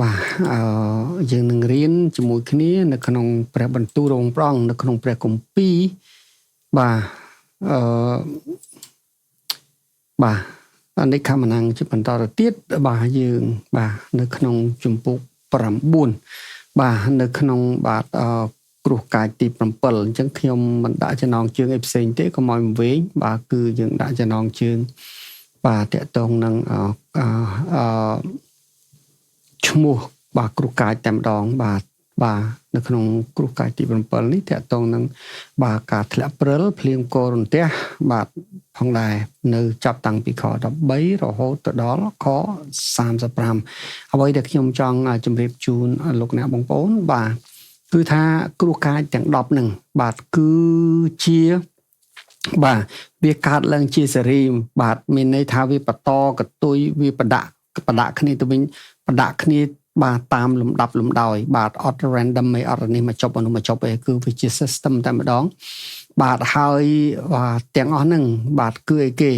បាទអឺយើងនឹងរៀនជាមួយគ្នានៅក្នុងព្រះបន្ទូលរបស់ព្រះអង្គនៅក្នុងព្រះគម្ពីរបាទអឺបាទអនិខមណាំងជាបន្តទៅទៀតបាទយើងបាទនៅក្នុងជំពូក9បាទនៅក្នុងបាទអឺគ្រោះកាចទី7អញ្ចឹងខ្ញុំមិនដាក់ចំណងជើងអីផ្សេងទេកុំឲ្យវែងបាទគឺយើងដាក់ចំណងជើងបាទតកតងនឹងអឺឈ្មោះបាទគ្រោះកាចតែម្ដងបាទបាទនៅក្នុងគ្រោះកាចទី7នេះតកតងនឹងបាទការធ្លាក់ព្រិលភ្លៀងករន្ទះបាទផងដែរនៅចាប់តាំងពីខ13រហូតទៅដល់ខ35អ្វីដែលខ្ញុំចង់ជម្រាបជូនលោកអ្នកបងប្អូនបាទគឺថាគ្រោះកាចទាំង10ហ្នឹងបាទគឺជាបាទវាកើតឡើងជាសេរីបាទមានន័យថាវាបន្តកតុយវាប្រដាក់ប្រដាក់គ្នាទៅវិញប្រដាក់គ្នាបាទតាមលំដាប់លំដោយបាទអត់ random ឯអត់នេះមកចប់អនុមកចប់ឯគឺវាជា system តែម្ដងបាទហើយបាទទាំងអស់ហ្នឹងបាទគឺអីគេ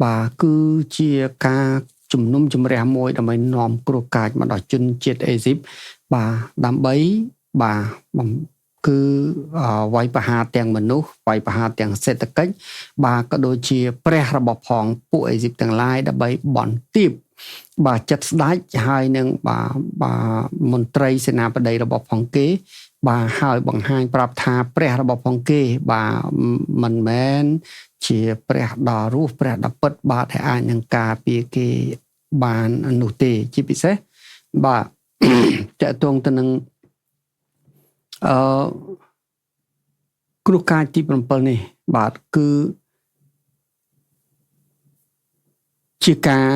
បាទគឺជាការជំនុំជម្រះមួយដើម្បីនាំគ្រោះកាចមកដល់ជនជាតិអេស៊ីបបាទដើម្បីបាទគឺវាយប្រហារទាំងមនុស្សវាយប្រហារទាំងសេដ្ឋកិច្ចបាទក៏ដូចជាព្រះរបស់ផងពួកអេស៊ីបទាំងឡាយដើម្បីបន្ទាបបាទចិត្តស្ដេចហើយនឹងបាទបាទមន្ត្រីសេនាបតីរបស់ផងគេ បាទហើយបង្ហាញប្រាប់ថាព្រះរបស់ផងគេបាទមិនមែនជាព្រះដ៏រស់ព្រះដ៏ពិតបាទដែលអាចនឹងការពារគេបាននោះទេជាពិសេសបាទតកតងទៅនឹងអឺគ្រោះកាចទី7នេះបាទគឺជាការ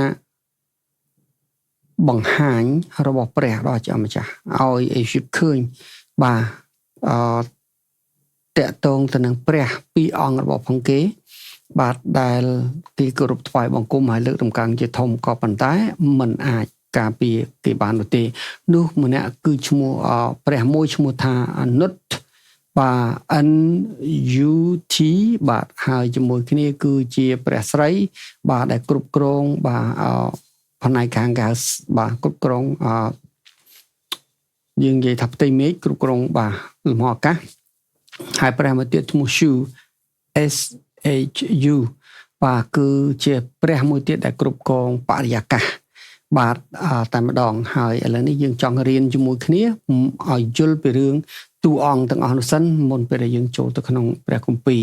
បង្ហាញរបស់ព្រះដ៏ជាម្ចាស់ឲ្យអេស៊ីបឃើញបាទអឺតកតងទៅនឹងព្រះពីរអង្គរបស់ផងគេ បាទដែលគេគោរពថ្វាយបង្គំហើយលើកតម្កើងជាធំក៏ប៉ុន្តែมันអាចការពារគេបាននោះទេនោះម្នាក់គឺឈ្មោះព្រះមួយឈ្មោះថានុតបាទ N U T បាទហើយជាមួយគ្នាគឺជាព្រះស្រី បាទដែលគ្រប់គ្រងបាទផ្នែកខាងគេហៅបាទគ្រប់គ្រងអយើងនិយាយថាផ្ទៃមេឃគ្រប់គ្រងបាទលំហអាកាសហើយព្រះមួយទៀតឈ្មោះ Shu S H U បាទគឺជាព្រះមួយទៀតដែលគ្រប់គ្រងបរិយាកាសបាទតែម្ដងហើយឥឡូវនេះយើងចង់រៀនជាមួយគ្នាឲ្យយល់ពីរឿងតួអង្គទាំងអស់នោះសិនមុនពេលដែលយើងចូលទៅក្នុងព្រះគម្ពីរ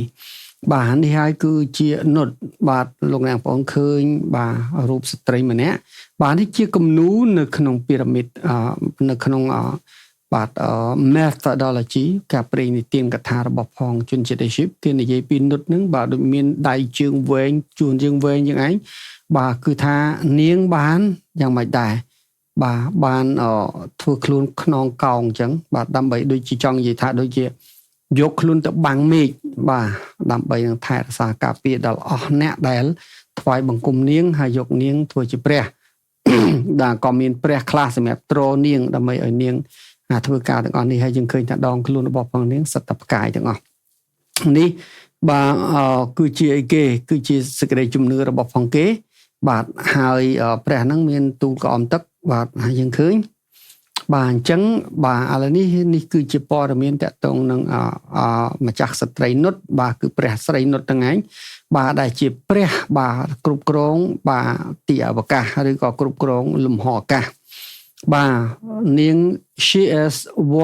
បាទនេះហើយគឺជានុតបាទលោកអ្នកបងប្អូនឃើញបាទរូបស្ត្រីម្នាក់បាទនេះជាគំនូរនៅក្នុងពីរ៉ាមីតនៅក្នុងបាទ methodology ការប្រេងនិទានកថារបស់ផងជនជាតិអេស៊ីបគេនិយាយពីនុតនឹងបាទដូចមានដៃជើងវែងជួនជើងវែងយ៉ាងឯងបាទគឺថានាងបានយ៉ាងម៉េចដែរបាទបានធ្វើខ្លួនខ្នងកោងអញ្ចឹងបាទដើម្បីដូចជាចង់និយាយថាដូចជាយកខ្លួនទៅបាំងមេឃបាទដើម្បីនឹងថែរក្សាការពារដល់អស់អ្នកដែលថ្វាយបង្គំនាងហើយយកនាងធ្វើជាព្រះដែលក៏មានព្រះខ្លះសម្រាប់ទ្រនាងដើម្បីឲ្យនាងធ្វើការទាំងអស់នេះហើយយើងឃើញថាដងខ្លួនរបស់ផងនាងសិតតែផ្កាយទាំងអស់នេះបាទគឺជាអីគេគឺជាសេចក្តីជំនឿរបស់ផងគេបាទហើយព្រះហ្នឹងមានទូលក្អមទឹកបាទហើយយើងឃើញបាទអញ្ចឹងបាទឥឡូវនេះនេះគឺជាព័ត៌មានតកតងនឹងម្ចាស់ស្ត្រីនុតបាទគឺព្រះស្រីនុតទាំងឯងបាទដែលជាព្រះបាទគ្រប់គ្រងបាទទីអវកាសឬក៏គ្រប់គ្រងលំហអាកាសបាទនាង she is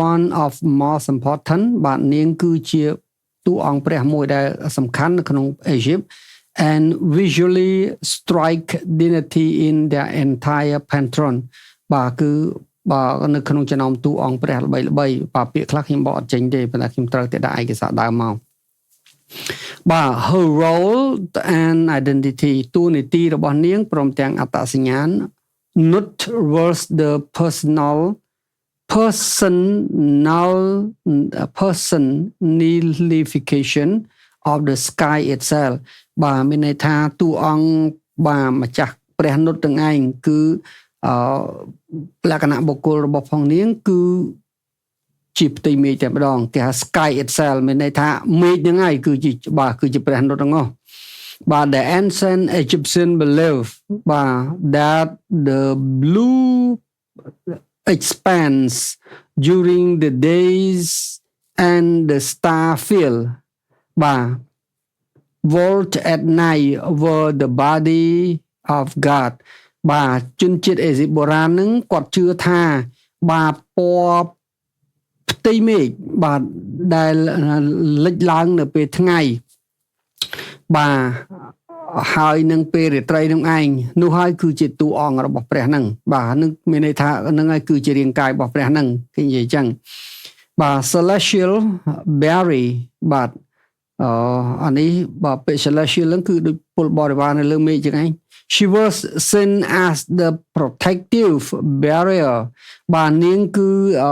one of most important បាទនាងគឺជាតួអង្គព្រះមួយដែលសំខាន់នៅក្នុង Egypt and visually strike dignity in their entire pantheon បាទគឺបាទនៅក្នុងចំណោមតួអង្គព្រះល្បីល្បីបាទពាក្យខ្លះខ្ញុំបកអត់ចេញទេប៉ុន្តែខ្ញុំត្រូវតែដាក់ឯកសារដើមមកបាទ her role and identity តួនាទីរបស់នាងព្រមទាំងអត្តសញ្ញាណ not was the personal personal personification of the sky itself បាទមានន័យថាតួអង្គបាទម្ចាស់ព្រះនុតទាំងឯងគឺអឺលក្ខណៈបុគ្គលរបស់ផងនាងគឺជាផ្ទៃមេឃតែម្ដងគេហៅ sky itself មានន័យថាមេឃហ្នឹងហើយគឺជាបាទគឺជាព្រះនុតទាំងអស់បាទ the ancient Egyptian believe បាទ that the blue Expanse during the days and the star field បាទ vault at night were the body of God. បាទជនជាតិអេស៊ីបបុរាណនឹងគាត់ជឿថាបាទពណ៌ផ្ទៃមេឃបាទដែលលិចឡើងនៅពេលថ្ងៃបាទហើយនឹងពេលរាត្រីនឹងឯងនោះហើយគឺជាតួអង្គរបស់ព្រះហ្នឹងបាទនឹងមានន័យថានឹងហើយគឺជារាងកាយរបស់ព្រះហ្នឹងគេនិយាយចឹងបាទ celestial barrier បាទអអានេះបើពាក្យ celestial ហ្នឹងគឺដូចពលបរិវារនៅលើមេឃចឹងឯង She was seen as the protective barrier. បាទនាងគឺអ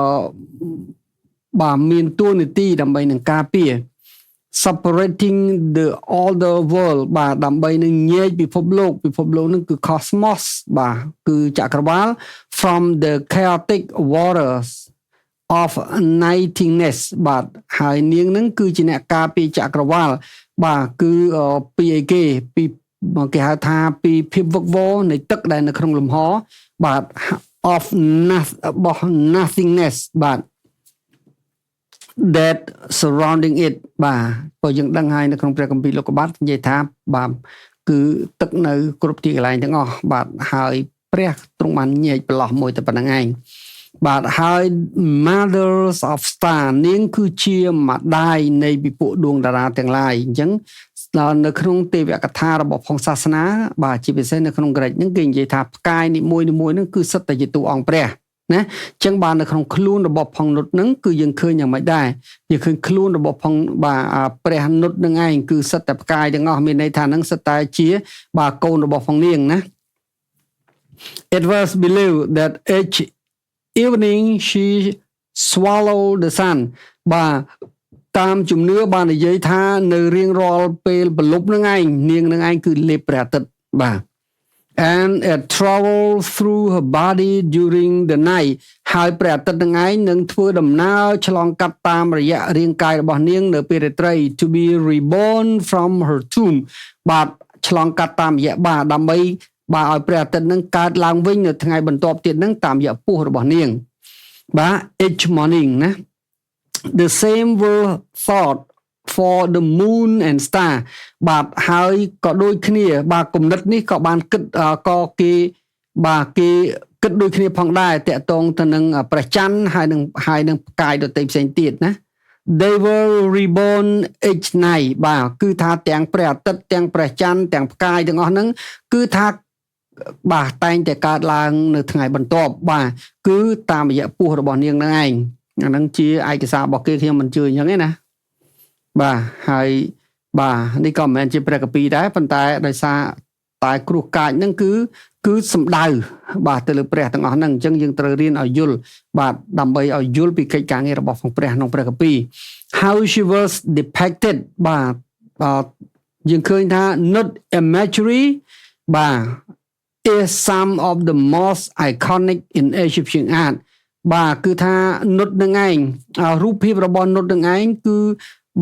បាទមានតួនាទីដើម្បីនឹងការពារ separating the other world បាទដើម្បីនឹងញែកពិភពលោកពិភពលោកនឹងគឺ cosmos បាទគឺចក្រវាល from the chaotic waters of nothingness. បាទហើយនាងនឹងគឺជាអ្នកការពារចក្រវាលបាទគឺពីអីគេពីគេហៅថាពីភាពវឹកវរនៃទឹកដែលនៅក្នុងលំហបាទ of របស់ nothingness បាទ that surrounding it. បាទព្រោះយើងដឹងហើយនៅក្នុងព្រះគម្ពីរលោកុបាទនិយាយថាបាទគឺទឹកនៅគ្រប់ទីកន្លែងទាំងអស់បាទហើយព្រះទ្រង់បានញែកប្រឡោះមួយតែប៉ុណ្្នឹងឯងបាទហើយ mothers of star នាងគឺជាម្ដាយនៃពិភពដួងតារាទាំងឡាយអញ្ចឹងនៅក្នុងទេវកថារបស់ផងសាសនា បាទជាពិសេសនៅក្នុងក្រិចហ្នឹងគេនិយាយថាផ្កាយនីមួយៗហ្នឹងគឺសិតតែជាតួអង្គព្រះណាអញ្ចឹងបាននៅក្នុងខ្លួនរបស់ផងនុតហ្នឹងគឺយើងឃើញយ៉ាងម៉េចដែរយើងឃើញខ្លួនរបស់ផងបាទព្រះនុតនឹងឯងគឺសិតតែផ្កាយទាំងអស់មានន័យថាហ្នឹងសិតតែជាបាទកូនរបស់ផងនាងណា It was believed that each evening she swallowed the sun. បាទតាមជំនឿបាននិយាយថានៅរៀងរាល់ពេលព្រលប់នឹងឯងនាងនឹងឯងគឺលេបព្រះអាទិត្យបាទ and it travel through her body during the night. ហើយព្រះអាទិត្យនឹងឯងនឹងធ្វើដំណើរឆ្លងកាត់តាមរយៈរាងកាយរបស់នាងនៅពេលរាត្រី to be reborn from her tomb. បាទឆ្លងកាត់តាមរយៈបាទដើម្បីបាទឲ្យព្រះអាទិត្យនឹងកើតឡើងវិញនៅថ្ងៃបន្ទាប់ទៀតនឹងតាមរយៈពោះរបស់នាងបាទ each morning ណា The same were thought for the moon and star. បាទហើយក៏ដូចគ្នា បាទគំនិតនេះក៏បានគិតក៏គេបាទគេគិតដូចគ្នាផងដែរតកតងទៅនឹងព្រះច័ន្ទហើយនឹងហើយនឹងផ្កាយដទៃផ្សេងទៀតណា They were reborn each night. បាទគឺថាទាំងព្រះអាទិត្យទាំងព្រះច័ន្ទទាំងផ្កាយទាំងអស់ហ្នឹងគឺថាបាទតែងតែកើតឡើងនៅថ្ងៃបន្ទាប់បាទគឺតាមរយៈពោះរបស់នាងហ្នឹងឯងអាហ្នឹងជាឯកសាររបស់គេខ្ញុំមិនជឿអញ្ចឹងទេណាបាទហើយបាទនេះក៏មិនមែនជាព្រះគម្ពីរដែរប៉ុន្តែដោយសារតែគ្រោះកាចហ្នឹងគឺគឺសំដៅបាទទៅលើព្រះទាំងអស់ហ្នឹងអញ្ចឹងយើងត្រូវរៀនឲ្យយល់បាទដើម្បីឲ្យយល់ពីកិច្ចការងាររបស់ព្រះក្នុងព្រះគម្ពីរ How she was depicted បាទយើងឃើញថា Nut imagery បាទ is some of the most iconic in Egyptian art. បាទគឺថានុតនឹងឯងរូបភាពរបស់នុតនឹងឯងគឺ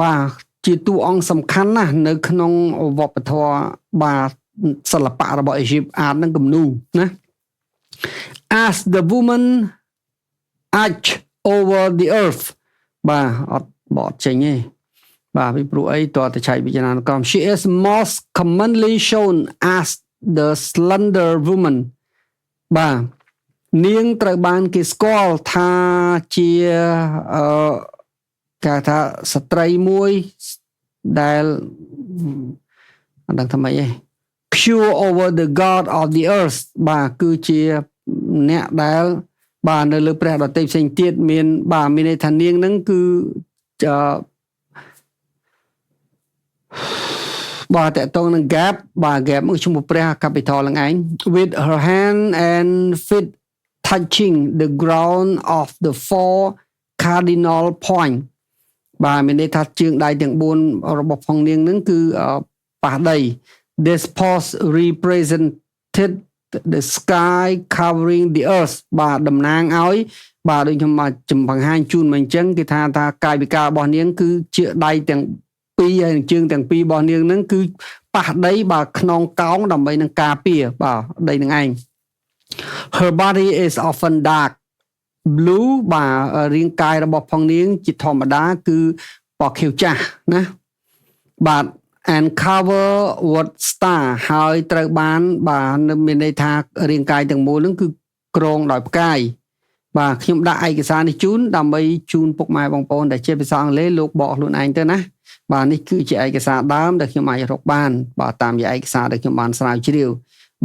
បាទជាតួអង្គសំខាន់ណាស់នៅក្នុងវប្បធម៌បាទសិល្បៈរបស់អេស៊ីប art នឹងគំនូណា As the woman arch over the earth បាទអត់បត់ចេញទេបាទពីព្រោះអីតើតឆៃវិចារក្រម She is most commonly shown as the slender woman. បាទនាងត្រូវបានគេស្គាល់ថាជាអឺគេថាស្ត្រីមួយដែលអត់ដឹងថាម៉េចទេ cure over the god of the earth បាទគឺជាអ្នកដែលបាទនៅលើព្រះដទៃផ្សេងទៀតមាន បាទមានន័យថានាងហ្នឹងគឺអឺបាទតកតងនឹង Geb បាទ Geb មកឈ្មោះព្រះ capital ហ្នឹងឯង with her hand and feet touching the ground of the four cardinal point. បាទមានន័យថាជើងដៃទាំង4របស់ផងនាងហ្នឹងគឺប៉ះដី This pose represented the sky covering the earth. បាទតំណាងឲ្យ បាទដូចខ្ញុំមកចំបង្ហាញជូនមកអញ្ចឹងគេថាថាកាយវិការរបស់នាង គឺជាដៃទាំងពីរហើយនឹងជើងទាំងពីររបស់នាងហ្នឹងគឺប៉ះដីបាទខ្នងកោងដើម្បីនឹងការពារបាទដីនឹងឯង Her body is often dark. blue បាទរាងកាយរបស់ផងនាងជាធម្មតាគឺពណ៌ខៀវចាស់ណាបាទ and cover with star ហើយត្រូវបានបាទមានន័យថារាងកាយទាំងមូលហ្នឹងគឺក្រងដោយផ្កាយបាទខ្ញុំដាក់ឯកសារនេះជូនដើម្បីជូនពុកម៉ែបងប្អូនដែលចេះភាសាអង់គ្លេសលោកបកខ្លួនឯងទៅណាបាទនេះគឺជាឯកសារដើមដែលខ្ញុំអាចរកបានបាទតាមរយៈឯកសារដែលខ្ញុំបានស្រាវជ្រាវ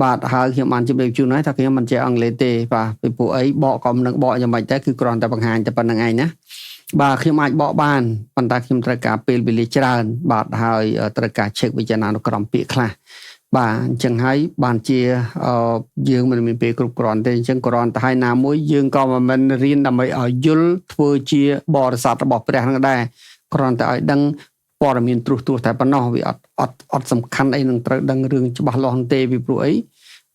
បាទហើយខ្ញុំបានជម្រាបជូនហើយថាខ្ញុំមិនចេះអង់គ្លេសទេបាទពីព្រោះអីបកក៏មិននឹងបកយ៉ាងម៉េចដែរគឺគ្រាន់តែបង្ហាញតែប៉ុណ្្នឹងឯងណាបាទខ្ញុំអាចបកបានប៉ុន្តែខ្ញុំត្រូវការពេលវេលាច្រើនបាទហើយត្រូវការ check វិចារណានុក្រមពាក្យខ្លះបាទអញ្ចឹងហើយបានជាយើងមិនមានពេលគ្រប់គ្រាន់ទេអញ្ចឹងគ្រាន់តែហើយណាមួយយើងក៏មិនរៀនដើម្បីឲ្យយល់ធ្វើជាបរិស័ទរបស់ព្រះនឹងដែរគ្រាន់តែឲ្យដឹងព័ត៌មានត្រួសត្រាសតែប៉ុណ្ណោះវាអត់អត់អត់សំខាន់អីនឹងត្រូវដឹងរឿងច្បាស់លាស់ទេពីព្រោះអី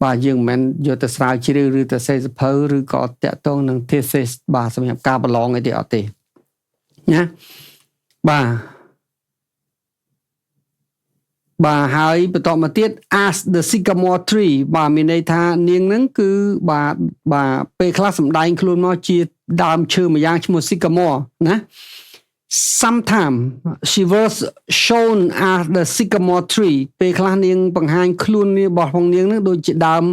បាទយើងមិនមែនយកទៅស្រាវជ្រាវឬទៅសេសភៅឬក៏តាក់ទងនឹង thesis បាទសម្រាប់ការប្រឡងអីទេអត់ទេណាបាទបាទហើយបន្តមកទៀត as the sycamore tree បាទមានន័យថានាងហ្នឹងគឺបាទបាទពេលខ្លះសំដែងខ្លួនមកជាដើមឈើមួយយ៉ាងឈ្មោះ sycamore ណា Sometimes she was shown as the sycamore tree ពេលខ្លះនាងបង្ហាញខ្លួននាងរបស់ផងនាងនឹងដូចជាដើម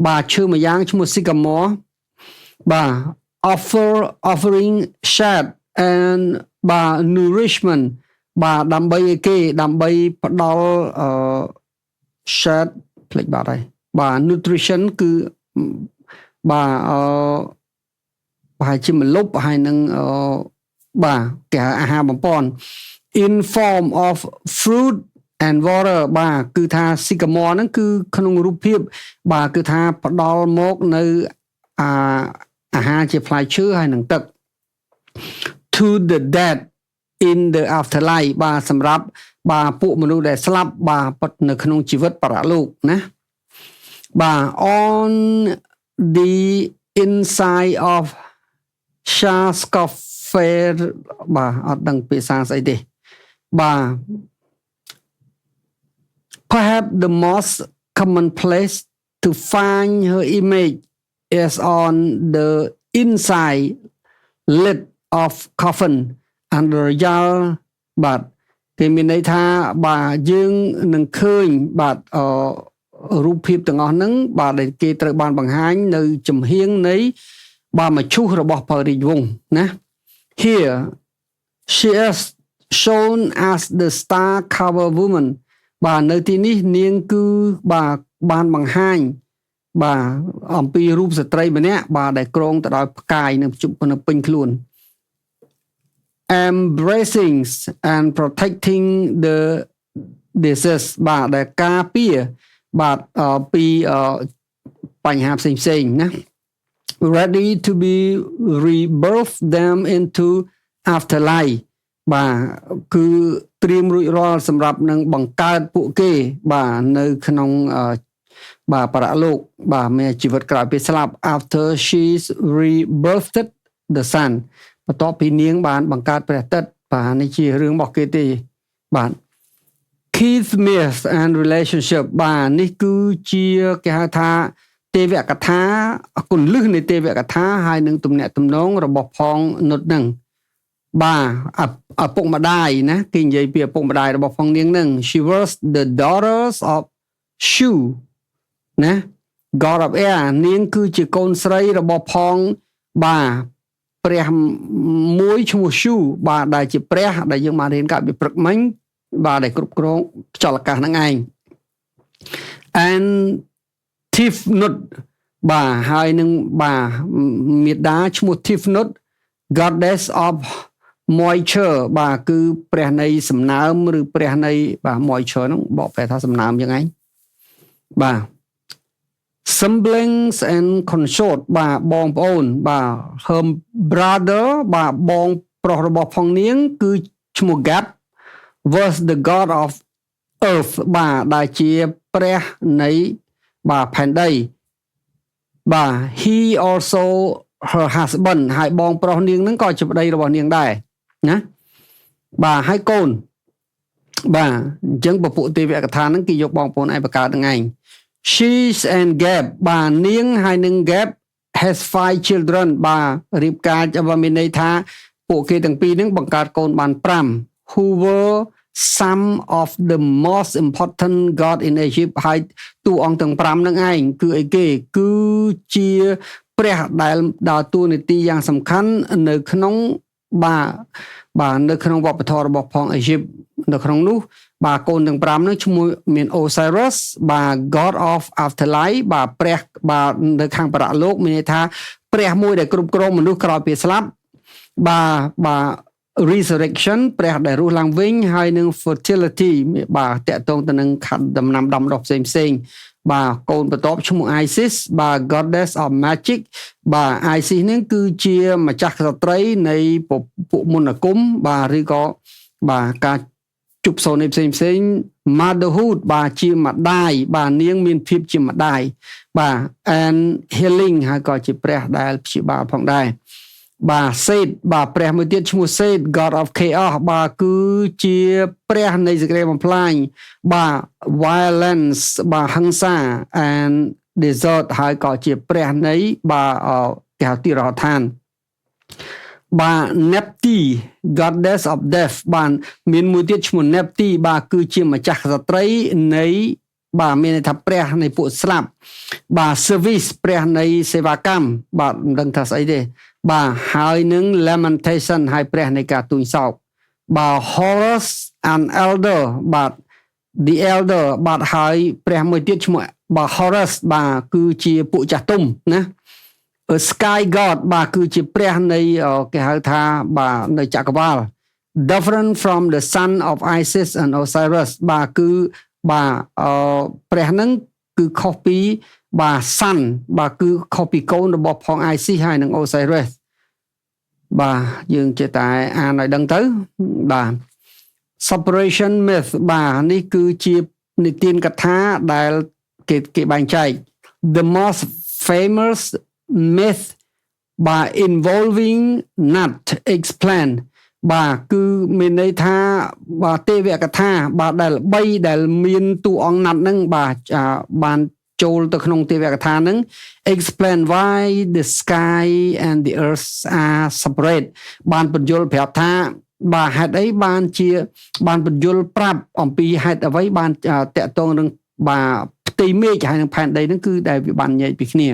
បាទឈើមួយយ៉ាងឈ្មោះ sycamore បាទ offering shade and បាទ nourishment បាទដើម្បីឲ្យគេដើម្បីផ្ដល់អឺ shade ភ្លេចបាត់ហើយបាទ nutrition គឺបាទអឺប្រហែលជាម្លប់ហើយនឹងអឺបាទគេហៅអាហារបំពន់ in form of fruit and water បាទគឺថា sycamore ហ្នឹងគឺក្នុងរូបភាពបាទគឺថាផ្ដល់មកនៅអាអាហារជាផ្លែឈើហើយនឹងទឹក to the dead in the afterlife បាទសម្រាប់បាទពួកមនុស្សដែលស្លាប់បាទពិតនៅក្នុងជីវិតបរលោកណាបាទ on the inside of sarcophagus បាទអត់ដឹងភាសាស្អីទេបាទ Perhaps the most common place to find her image is on the inside lid of coffin under royal បាទគេមានន័យថាបាទយើងនឹងឃើញបាទអឺរូបភាពទាំងអស់ហ្នឹងបាទដែលគេត្រូវបានបង្ហាញនៅចំហៀងនៃបាទមឈូសរបស់ព្រះរាជវង្សណា Here she is shown as the star cover woman បាទនៅទីនេះនាងគឺបាទបានបង្ហាញបាទអំពីរូបស្ត្រីម្នាក់បាទដែលក្រងទៅដោយផ្កាយនៅជុំនៅពេញខ្លួន embracing and protecting the deceased បាទដែលការពារបាទពីបញ្ហាផ្សេងផ្សេងណា ready to be rebirth them into afterlife បាទគឺត្រៀមរួចរាល់សម្រាប់នឹងបង្កើតពួកគេ បាទនៅក្នុងបាទបរលោកបាទមានជីវិតក្រោយពេលស្លាប់ after she's rebirthed the sun បន្ទាប់ពីនាងបានបង្កើតព្រះអាទិត្យបាទនេះជារឿងរបស់គេទេបាទ Key myths and relationship បាទនេះគឺជាគេហៅថាទេវកថាគន្លឹះនៃទេវកថាហើយនឹងទំនាក់ទំនងរបស់ផងនុតនឹងបាទឪពុកម្ដាយណាគេនិយាយពីឪពុកម្ដាយរបស់ផងនាងនឹង She was the daughters of Shu ណា God of Air នាងគឺជាកូនស្រីរបស់ផងបាទព្រះមួយឈ្មោះ Shu បាទដែលជាព្រះដែលយើងបានរៀនកាលពីព្រឹកមិញបាទដែលគ្រប់គ្រងខ្យល់អាកាសហ្នឹងឯង and Tifnut បាទហើយនឹងបាទមេដាឈ្មោះ Tifnut, goddess of moisture បាទគឺព្រះនៃសំណើមឬព្រះនៃបាទ moisture ហ្នឹងបកប្រែថាសំណើមយ៉ាងឯងបាទ siblings and consort បាទបងប្អូនបាទ her brother បាទបងប្រុសរបស់ផងនាង គឺឈ្មោះ Geb was the god of earth បាទដែលជាព្រះនៃបាទផែនដីបាទ he also her husband ហើយបងប្រុសនាងហ្នឹងក៏ជាប្តីរបស់នាងដែរណាបាទហើយកូនបាទអញ្ចឹងពពួកទេវកថាហ្នឹងគេយកបងប្អូនឯងបង្កើតហ្នឹងឯង She's and Geb បាទនាងហើយនឹង Geb has five children បាទរៀបការបើមានន័យថាពួកគេទាំងពីរហ្នឹងបង្កើតកូនបាន5 who were some of the most important god in Egypt ហើយតួអង្គទាំង5នឹងឯងគឺអីគេគឺជាព្រះដែលដើរតួនាទីយ៉ាងសំខាន់នៅក្នុងបាទបាទនៅក្នុងវប្បធម៌របស់ផងអេស៊ីបនៅក្នុងនោះបាទកូនទាំង5នឹងឈ្មោះមាន Osiris បាទ God of Afterlife បាទព្រះបាទនៅខាងបរលោកមានន័យថាព្រះមួយដែលគ្រប់គ្រងមនុស្សក្រោយពីស្លាប់បាទបាទ resurrection ព្រះដែលរស់ឡើងវិញហើយនឹង fertility បាទតកតងទៅនឹងដំណាំដាំដុះផ្សេងផ្សេងបាទកូនបន្ទាប់ឈ្មោះ Isis បាទ goddess of magic បាទ Isis នេះគឺជាម្ចាស់ក្សត្រីនៃពួកមន្តអាគមបាទឬក៏បាទការជប់សូនផ្សេងផ្សេង motherhood បាទជាម្ដាយបាទនាងមានភាពជាម្ដាយបាទ and healing ហើយក៏ជាព្រះដែលព្យាបាលផងដែរបាទសេតបាទព្រះមួយទៀតឈ្មោះសេត God of Chaos បាទគឺជាព្រះនៃសេចក្តីបំផ្លាញបាទ violence បាទហិង្សា and desert ហើយក៏ជាព្រះនៃបាទគេហៅទីរហដ្ឋានបាទ Nepti goddess of death បាទមានមួយទៀតឈ្មោះ Nepti បាទគឺជាម្ចាស់ក្សត្រីនៃបាទមានន័យថាព្រះនៃពួកស្លាប់បាទ service ព្រះនៃសេវាកម្មបាទមិនដឹងថាស្អីទេបាទហើយនឹង lamentation ហើយព្រះនៃការទូញសោកបាទ Horus and elder បាទ the elder បាទហើយព្រះមួយទៀតឈ្មោះបាទ Horus បាទគឺជាពួកចាស់ទុំណា Sky God បាទគឺជាព្រះនៃគេហៅថាបាទនៅចក្រវាល different from the son of Isis and Osiris បាទគឺបាទអឺព្រះហ្នឹងគឺខុសពីបាទ son បាទគឺខុសពីកូនរបស់ផង Isis ហើយនិង Osiris បាទយើងចេះតែអានឲ្យដឹងទៅបាទ separation myth បាទនេះគឺជានិទានកថាដែលគេគេបែងចែក The most famous myth បាទ involving Nut explain បាទគឺមានន័យថាបាទទេវកថាបាទដែលល្បីដែលមានតួអង្គណាត់ហ្នឹងបាទបានចូលទៅក្នុងទេវកថាហ្នឹង explain why the sky and the earth are separate បានពន្យល់ប្រាប់ថាបាទហេតុអីបានជា បានពន្យល់ប្រាប់អំពីហេតុអ្វីបានតកតងនឹងបាទផ្ទៃមេឃហើយនឹងផែនដីហ្នឹងគឺដែលវាបានញែកពីគ្នា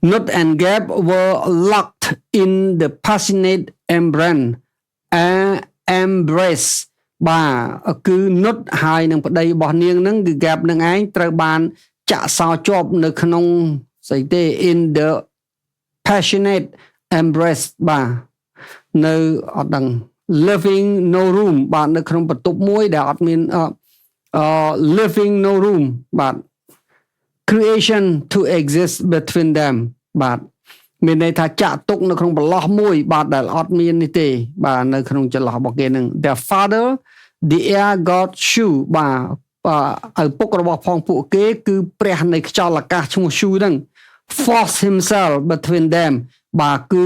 Nut and Geb were locked in the passionate embrace embrace បាទគឺនុតហើយនឹងប្តីរបស់នាងហ្នឹងគឺ Geb នឹងឯងត្រូវបានចាក់សោជាប់នៅក្នុងស្អីទេ in the passionate embrace បាទនៅអត់ដឹង leaving no room បាទនៅក្នុងបន្ទប់មួយដែលអត់មានអឺ leaving no room បាទ creation to exist between them បាទមានន័យថាចាក់ទុកនៅក្នុងប្រឡោះមួយ បាទដែលអត់មាននេះទេ បាទនៅក្នុងចន្លោះរបស់គេនឹង Their father, the air god Shu បាទឪពុករបស់ផងពួកគេ គឺព្រះនៃខ្យល់អាកាសឈ្មោះ Shu ហ្នឹង force himself between them បាទគឺ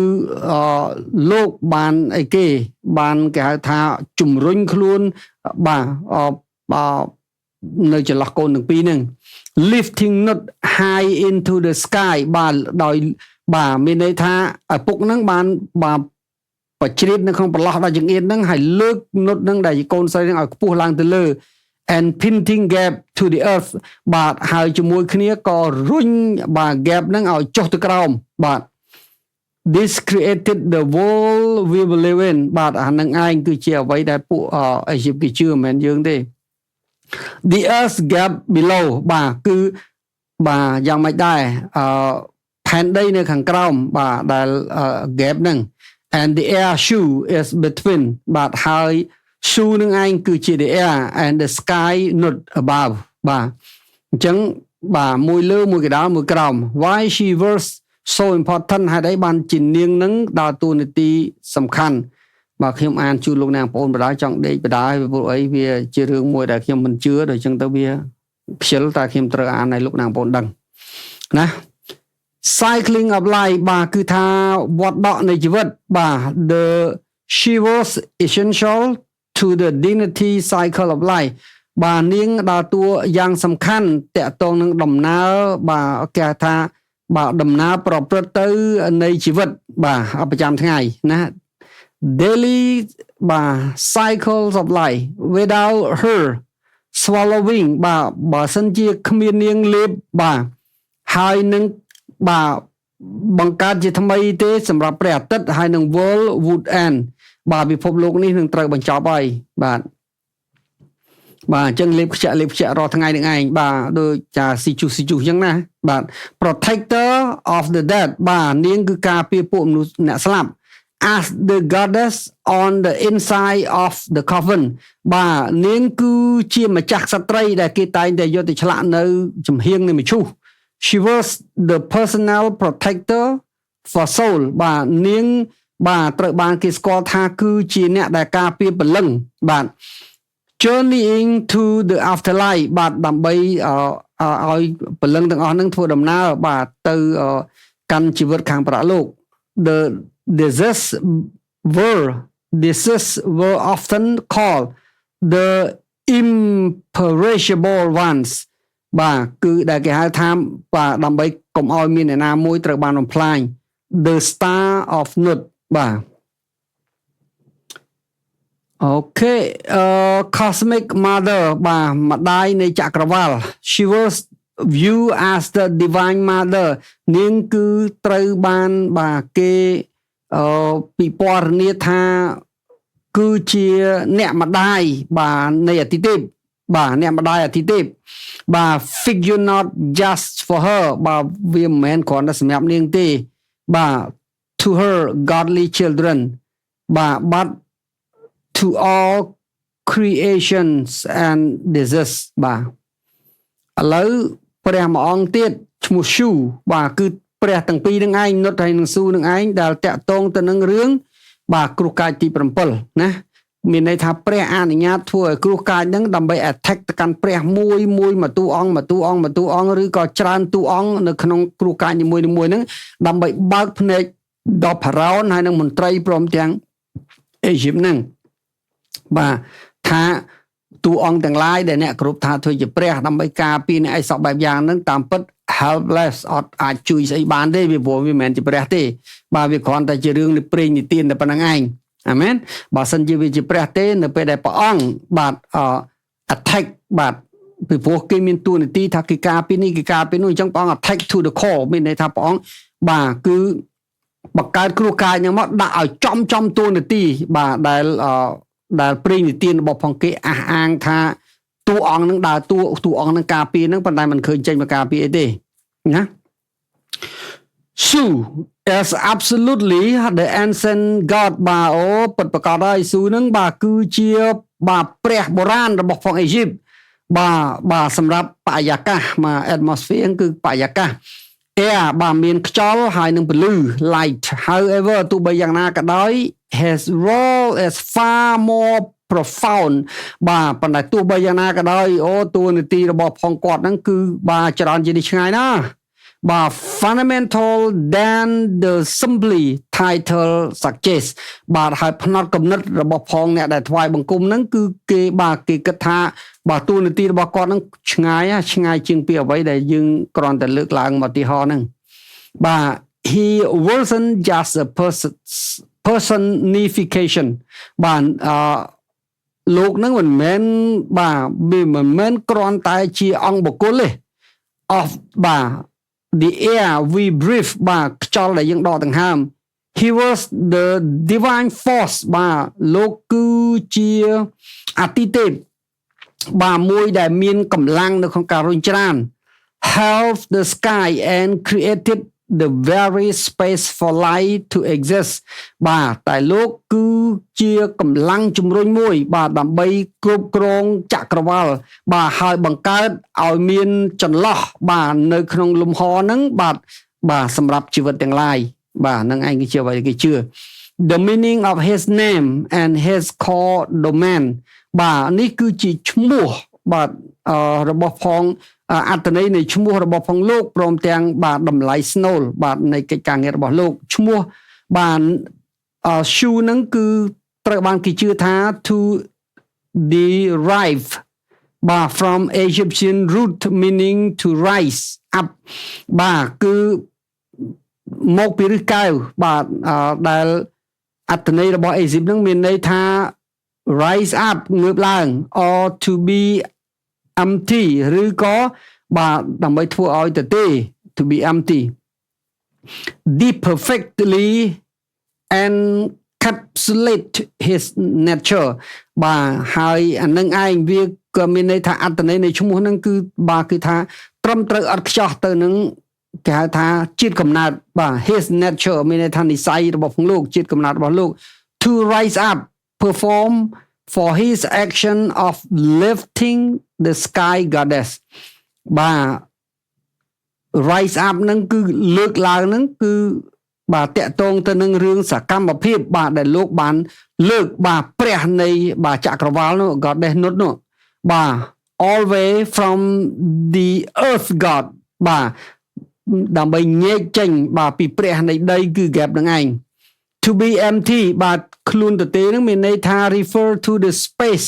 លោកបានអីគេ បានគេហៅថាជំរុញខ្លួនបាទបាទនៅចន្លោះកូនទាំងពីរហ្នឹង lifting Nut high into the sky បាទដោយបាទមានន័យថាឪពុកហ្នឹងបានបាទបជ្រៀតនៅក្នុងប្រឡោះដល់ចង្អៀតហ្នឹងហើយលើកនុតហ្នឹងដែលជាកូនស្រីហ្នឹងឲ្យខ្ពស់ឡើងទៅលើ and pinning Geb to the earth បាទហើយជាមួយគ្នាក៏រុញបាទ Geb ហ្នឹងឲ្យចុះទៅក្រោមបាទ This created the world we live in បាទអានឹងឯងគឺជាអ្វីដែលពួកអេស៊ីបគេជឿមិនមែនយើងទេ The earth Geb below បាទគឺបាទយ៉ាងម៉េចដែរអឺផែនដីនៅខាងក្រោមបាទដែល Geb ហ្នឹង and the air Shu is between បាទហើយ Shu នឹងឯងគឺជា the air and the sky not above បាទអញ្ចឹងបាទមួយលើមួយកដាលមួយក្រោម Why she was so important ហេតុអីបានជានាងនឹងដើរតួនាទីសំខាន់បាទខ្ញុំអានជូនលោកអ្នកបងប្អូនបដាចង់ដេកបដាព្រោះអីវាជារឿងមួយដែលខ្ញុំមិនជឿដល់អញ្ចឹងទៅវាខ្ជិលតែខ្ញុំត្រូវអានឲ្យលោកអ្នកបងប្អូនដឹងណា Cycling of life បាទគឺថាវដ្តដកនៃជីវិតបាទ the she was essential to the dignity cycle of life បាទនាងដើរតួយ៉ាងសំខាន់តកតងនឹងដំណើរបាទគេថា បាទដំណើរប្រព្រឹត្តទៅនៃជីវិតបាទប្រចាំថ្ងៃណា daily បាទ cycles of life. Without her swallowing បាទបើសិនជាគ្មាននាងលេបបាទហើយនឹងបាទបង្កើតជាថ្មីទេសម្រាប់ព្រះអាទិត្យហើយនឹង world would end បាទពិភពលោកនេះនឹងត្រូវបញ្ចប់ហើយបាទបាទអញ្ចឹងលេបខ្ជាក់លេបខ្ជាក់រាល់ថ្ងៃនឹងឯងបាទដូចចាស៊ីជុះស៊ីជុះអញ្ចឹងណាបាទ protector of the dead បាទនាងគឺការពារពួកមនុស្សអ្នកស្លាប់ as the goddess on the inside of the coffin បាទនាងគឺជាម្ចាស់ក្សត្រីដែលគេតែងតែយកទៅឆ្លាក់នៅចំហៀងនៃមឈូស She was the personal protector for soul បាទនាងបាទត្រូវបានគេស្គាល់ថាគឺជាអ្នកដែលការពារព្រលឹងបាទ journeying to the afterlife បាទដើម្បីឲ្យព្រលឹងទាំងអស់ហ្នឹងធ្វើដំណើរបាទទៅកាន់ជីវិតខាងប្រាក់លោក The deceased were often called the imperishable ones បាទគឺដែលគេហៅថាបាទដើម្បីកុំឲ្យមានអ្នកណាមួយត្រូវបានបំផ្លាញ the star of Nut បាទ okay អឺ cosmic mother បាទម្ដាយនៃចក្រវាល She was viewed as the divine mother នាងគឺត្រូវបានបាទគេអឺពិពណ៌នាថាគឺជាអ្នកម្ដាយបាទនៃអតិទេពបាទអ្នកម្ដាយអតិទេពបាទ figure not just for her បាទវាមិនមែនគ្រាន់តែសម្រាប់នាងទេបាទ to her godly children បាទ but to all creations and deceased បាទឥឡូវព្រះមួយអង្គទៀតឈ្មោះស៊ូបាទគឺព្រះទាំងពីរនឹងឯងនុតហើយនឹងស៊ូនឹងឯងដែលតាក់ទងទៅនឹងរឿងបាទគ្រោះកាចទី7ណាមានន័យថាព្រះអនុញ្ញាតធ្វើឲ្យគ្រោះកាចហ្នឹងដើម្បី attack ទៅកាន់ព្រះមួយមួយមួយតួអង្គមួយតួអង្គមួយតួអង្គឬក៏ច្រើនតួអង្គនៅក្នុងគ្រោះកាចនីមួយៗហ្នឹងដើម្បីបើកភ្នែកដល់ផារ៉ោនហើយនិងមន្ត្រីព្រមទាំងអេស៊ីបហ្នឹងបាទថាតួអង្គទាំងឡាយដែលអ្នកគ្រប់ថាធ្វើជាព្រះដើម្បីការពារអ្នកអីសពបែបយ៉ាងហ្នឹងតាមពិត helpless អត់អាចជួយស្អីបានទេវាព្រោះវាមិនមែនជាព្រះទេបាទវាគ្រាន់តែជារឿងនៃព្រេងនិទានតែប៉ុណ្្នឹងឯងអាមែនបើសិនជាវាជាព្រះទេនៅពេលដែលព្រះអង្គបាទអ attack បាទពីព្រោះគេមានតួនាទីថាគេការពីនេះគេការពីនោះអញ្ចឹងព្រះអង្គ attack to the core មានន័យថាព្រះអង្គបាទគឺបង្កើតគ្រោះកាចហ្នឹងមកដាក់ឲ្យចំចំតួនាទីបាទដែលដែលព្រេងនិទានរបស់ផងគេអះអាងថាតួអង្គនឹងដើរតួតួអង្គនឹងការពារនឹងប៉ុន្តែมันឃើញចេញមកការពារអីទេណា Shu is absolutely the ancient god បាទអូពិតប្រកបហើយស៊ូនឹងបាទគឺជាបាទព្រះបុរាណរបស់ផងអេស៊ីបបាទបាទសម្រាប់បរិយាកាសមក atmosphere គឺបរិយាកាស air បាទមានខ្យល់ហើយនឹងពន្លឺ light. However ទោះបីយ៉ាងណាក៏ដោយ his role is far more profound បាទប៉ុន្តែទោះបីយ៉ាងណាក៏ដោយអូតួនាទីរបស់ផងគាត់ហ្នឹងគឺបាទច្រើនជាងនេះឆ្ងាយណាស់បាទ fundamental than the simply title suggest បាទហើយផ្នត់គំនិតរបស់ផងអ្នកដែលថ្វាយបង្គំហ្នឹងគឺគេបាទគេគិតថាបាទតួនាទីរបស់គាត់ហ្នឹងឆ្ងាយឆ្ងាយជាងពីអ្វីដែលយើងគ្រាន់តែលើកឡើងមកទីហោហ្នឹងបាទ He wasn't just a person personification បាទអឺលោកហ្នឹងមិនមែនបាទវាមិនមែនគ្រាន់តែជាអង្គបុគ្គលទេ of បាទ the air we breathe បាទខ្យល់ដែលយើងដកដង្ហើម He was the divine force បាទលោកគឺជាអតិទេពបាទមួយដែលមានកម្លាំងនៅក្នុងការរុញច្រាន held the sky and created the very space for light to exist បាទតែលោកគឺជាកម្លាំងជំរុញមួយ បាទដើម្បីគ្រប់គ្រងចក្រវាលបាទហើយបង្កើតឲ្យមានចន្លោះបាទនៅក្នុងលំហហ្នឹងបាទបាទសម្រាប់ជីវិតទាំងឡាយបាទនឹងឯងគឺជាអ្វីដែលគេជឿ The meaning of his name and his core domain បាទនេះគឺជាឈ្មោះបាទរបស់ផងអត្តន័យនៃឈ្មោះរបស់ផងលោកព្រមទាំងបាទតម្លៃស្នូលបាទនៃកិច្ចការងាររបស់លោកឈ្មោះបាទ Shu ហ្នឹងគឺត្រូវបានគេជឿថា to derive បាទ from Egyptian root meaning to rise up បាទគឺ មកពីឫសកែវបាទដែលអត្ថន័យរបស់អេស៊ីបនឹងមានន័យថា rise up ងើបឡើង or to be empty ឬក៏បាទដើម្បីធ្វើឲ្យទៅទេ to be empty. The perfectly encapsulate his nature បាទហើយអានឹងឯងវាក៏មានន័យថាអត្ថន័យនៃឈ្មោះហ្នឹងគឺបាទគឺថាត្រឹមត្រូវអត់ខ្ចោះទៅនឹងគេហៅថាជាតិកំណើតបាទ his nature មានន័យថានិស័យរបស់ផងលោកជាតិកំណើតរបស់លោក to rise up, perform for his action of lifting the sky goddess បាទ rise up ហ្នឹងគឺលើកឡើងហ្នឹងគឺបាទតកតងទៅនឹងរឿងសកម្មភាពបាទដែលលោកបានលើកបាទព្រះនៃបាទចក្រវាលនោះ goddess នុតនោះបាទ always from the earth god បាទដើម្បីញែកចេញបាទពីព្រះនៃដីគឺ Geb នឹងឯង to be empty បាទខ្លួនទទេនឹងមានន័យថា refer to the space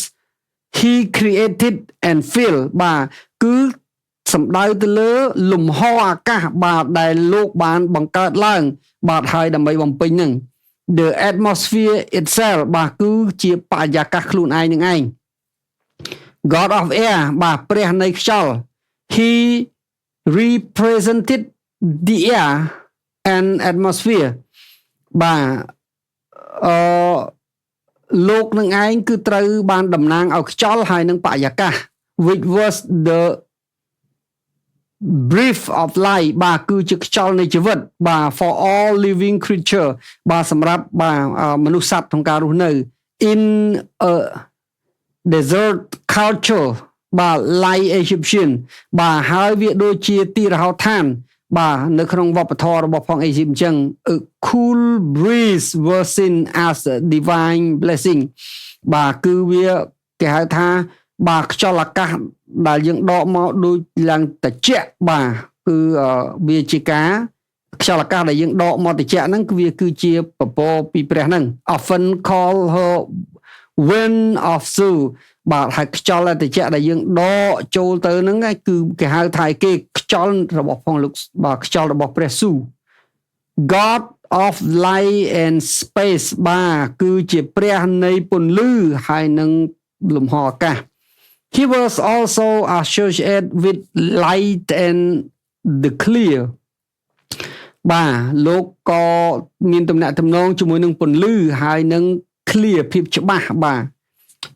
he created and fill បាទគឺសំដៅទៅលើលំហអាកាសបាទដែលលោកបានបង្កើតឡើង បាទហើយដើម្បីបំពេញនឹង the atmosphere itself បាទគឺជាបរិយាកាសខ្លួនឯងនឹងឯង God of air បាទព្រះនៃខ្យល់ He represented the air and atmosphere បាទអឺលោកនឹងឯងគឺត្រូវបានតំណាងឲ្យខ្យល់ហើយនឹងបរិយាកាស which was the breath of life បាទគឺជាខ្យល់នៃជីវិតបាទ for all living creature បាទសម្រាប់បាទមនុស្សសត្វក្នុងការរស់នៅ in a desert culture បាទ like Egyptian បាទហើយវាដូចជាទីរហោឋាន បាទនៅក្នុងវប្បធម៌របស់ផងអេស៊ីបអញ្ចឹង a cool breeze was seen as a divine blessing បាទគឺវាគេហៅថា បាទខ្យល់អាកាសដែលយើងដកមកដូចឡើងត្រជាក់បាទគឺវាជាការខ្យល់អាកាសដែលយើងដកមកត្រជាក់ហ្នឹងគឺវាគឺជាពពកពីព្រះហ្នឹង often call her wind of Su បាទហើយខ្យល់ត្រជាក់ដែលយើងដកចូលទៅហ្នឹងគឺគេហៅថាគេខ្យល់របស់ផងលោកបាទខ្យល់របស់ព្រះស៊ូ God of light and space បាទគឺជាព្រះនៃពន្លឺហើយនឹងលំហអាកាស He was also associated with light and the clear បាទលោកក៏មានទំនាក់ទំនងជាមួយនឹងពន្លឺហើយនឹង clear ភាពច្បាស់បាទ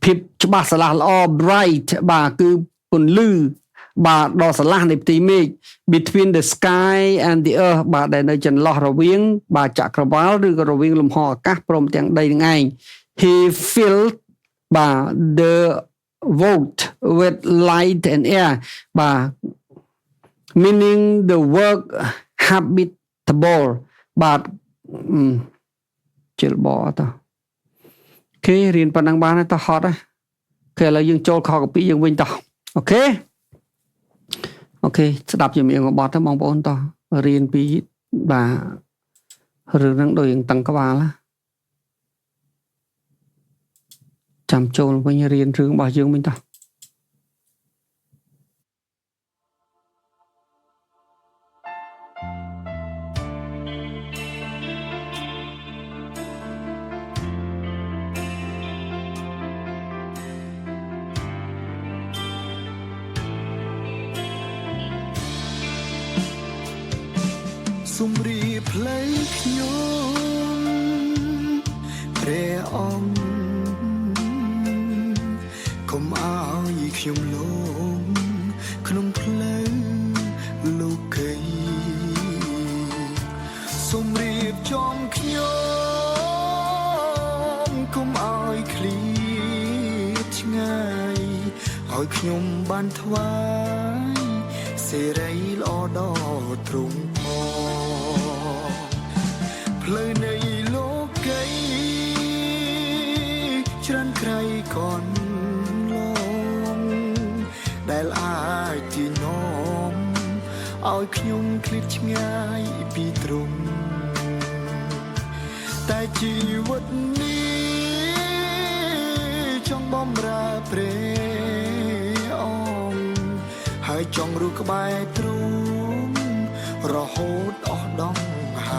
ភាពច្បាស់ស្រឡះល្អ bright បាទគឺពន្លឺបាទដ៏ស្រឡះនៃផ្ទៃមេឃ between the sky and the earth បាទដែលនៅចន្លោះរវាង បាទចក្រវាលឬក៏រវាងលំហអាកាសព្រមទាំងដីនឹងឯង He filled បាទ the void with light and air បាទ meaning the world habitable បាទជិលបតគេរៀនប៉ុណ្ណឹងបានតោះហត់ហ៎គេឥឡូវយើងចូលខកពីយើងវិញតោះOK OK ស្ដាប់ជំនៀងបទទៅបងប្អូនតោះរៀនពីបាទរឿងហ្នឹងដូចយើងតឹងក្បាលចាំចូលវិញរៀនរឿងរបស់យើងវិញតោះ សំរីផ្លូវខ្ញុំព្រះអង្គកុំឲ្យខ្ញុំលងក្នុងផ្លូវលោកីសូមរៀបចំខ្ញុំកុំឲ្យឃ្លាតឆ្ងាយឲ្យខ្ញុំបានថ្វាយសេរីល្អដល់ទ្រង់ផងផ្លូវនៃលោកីច្រើនក្រៃកនលងដែលអាចទីនាំឲ្យខ្ញុំឃ្លាតឆ្ងាយពីទ្រង់តែជីវិតនេះចង់បំរើព្រះអង្គហើយចង់រស់ក្បែរទ្រង់រហូតអស់ដង្ហើ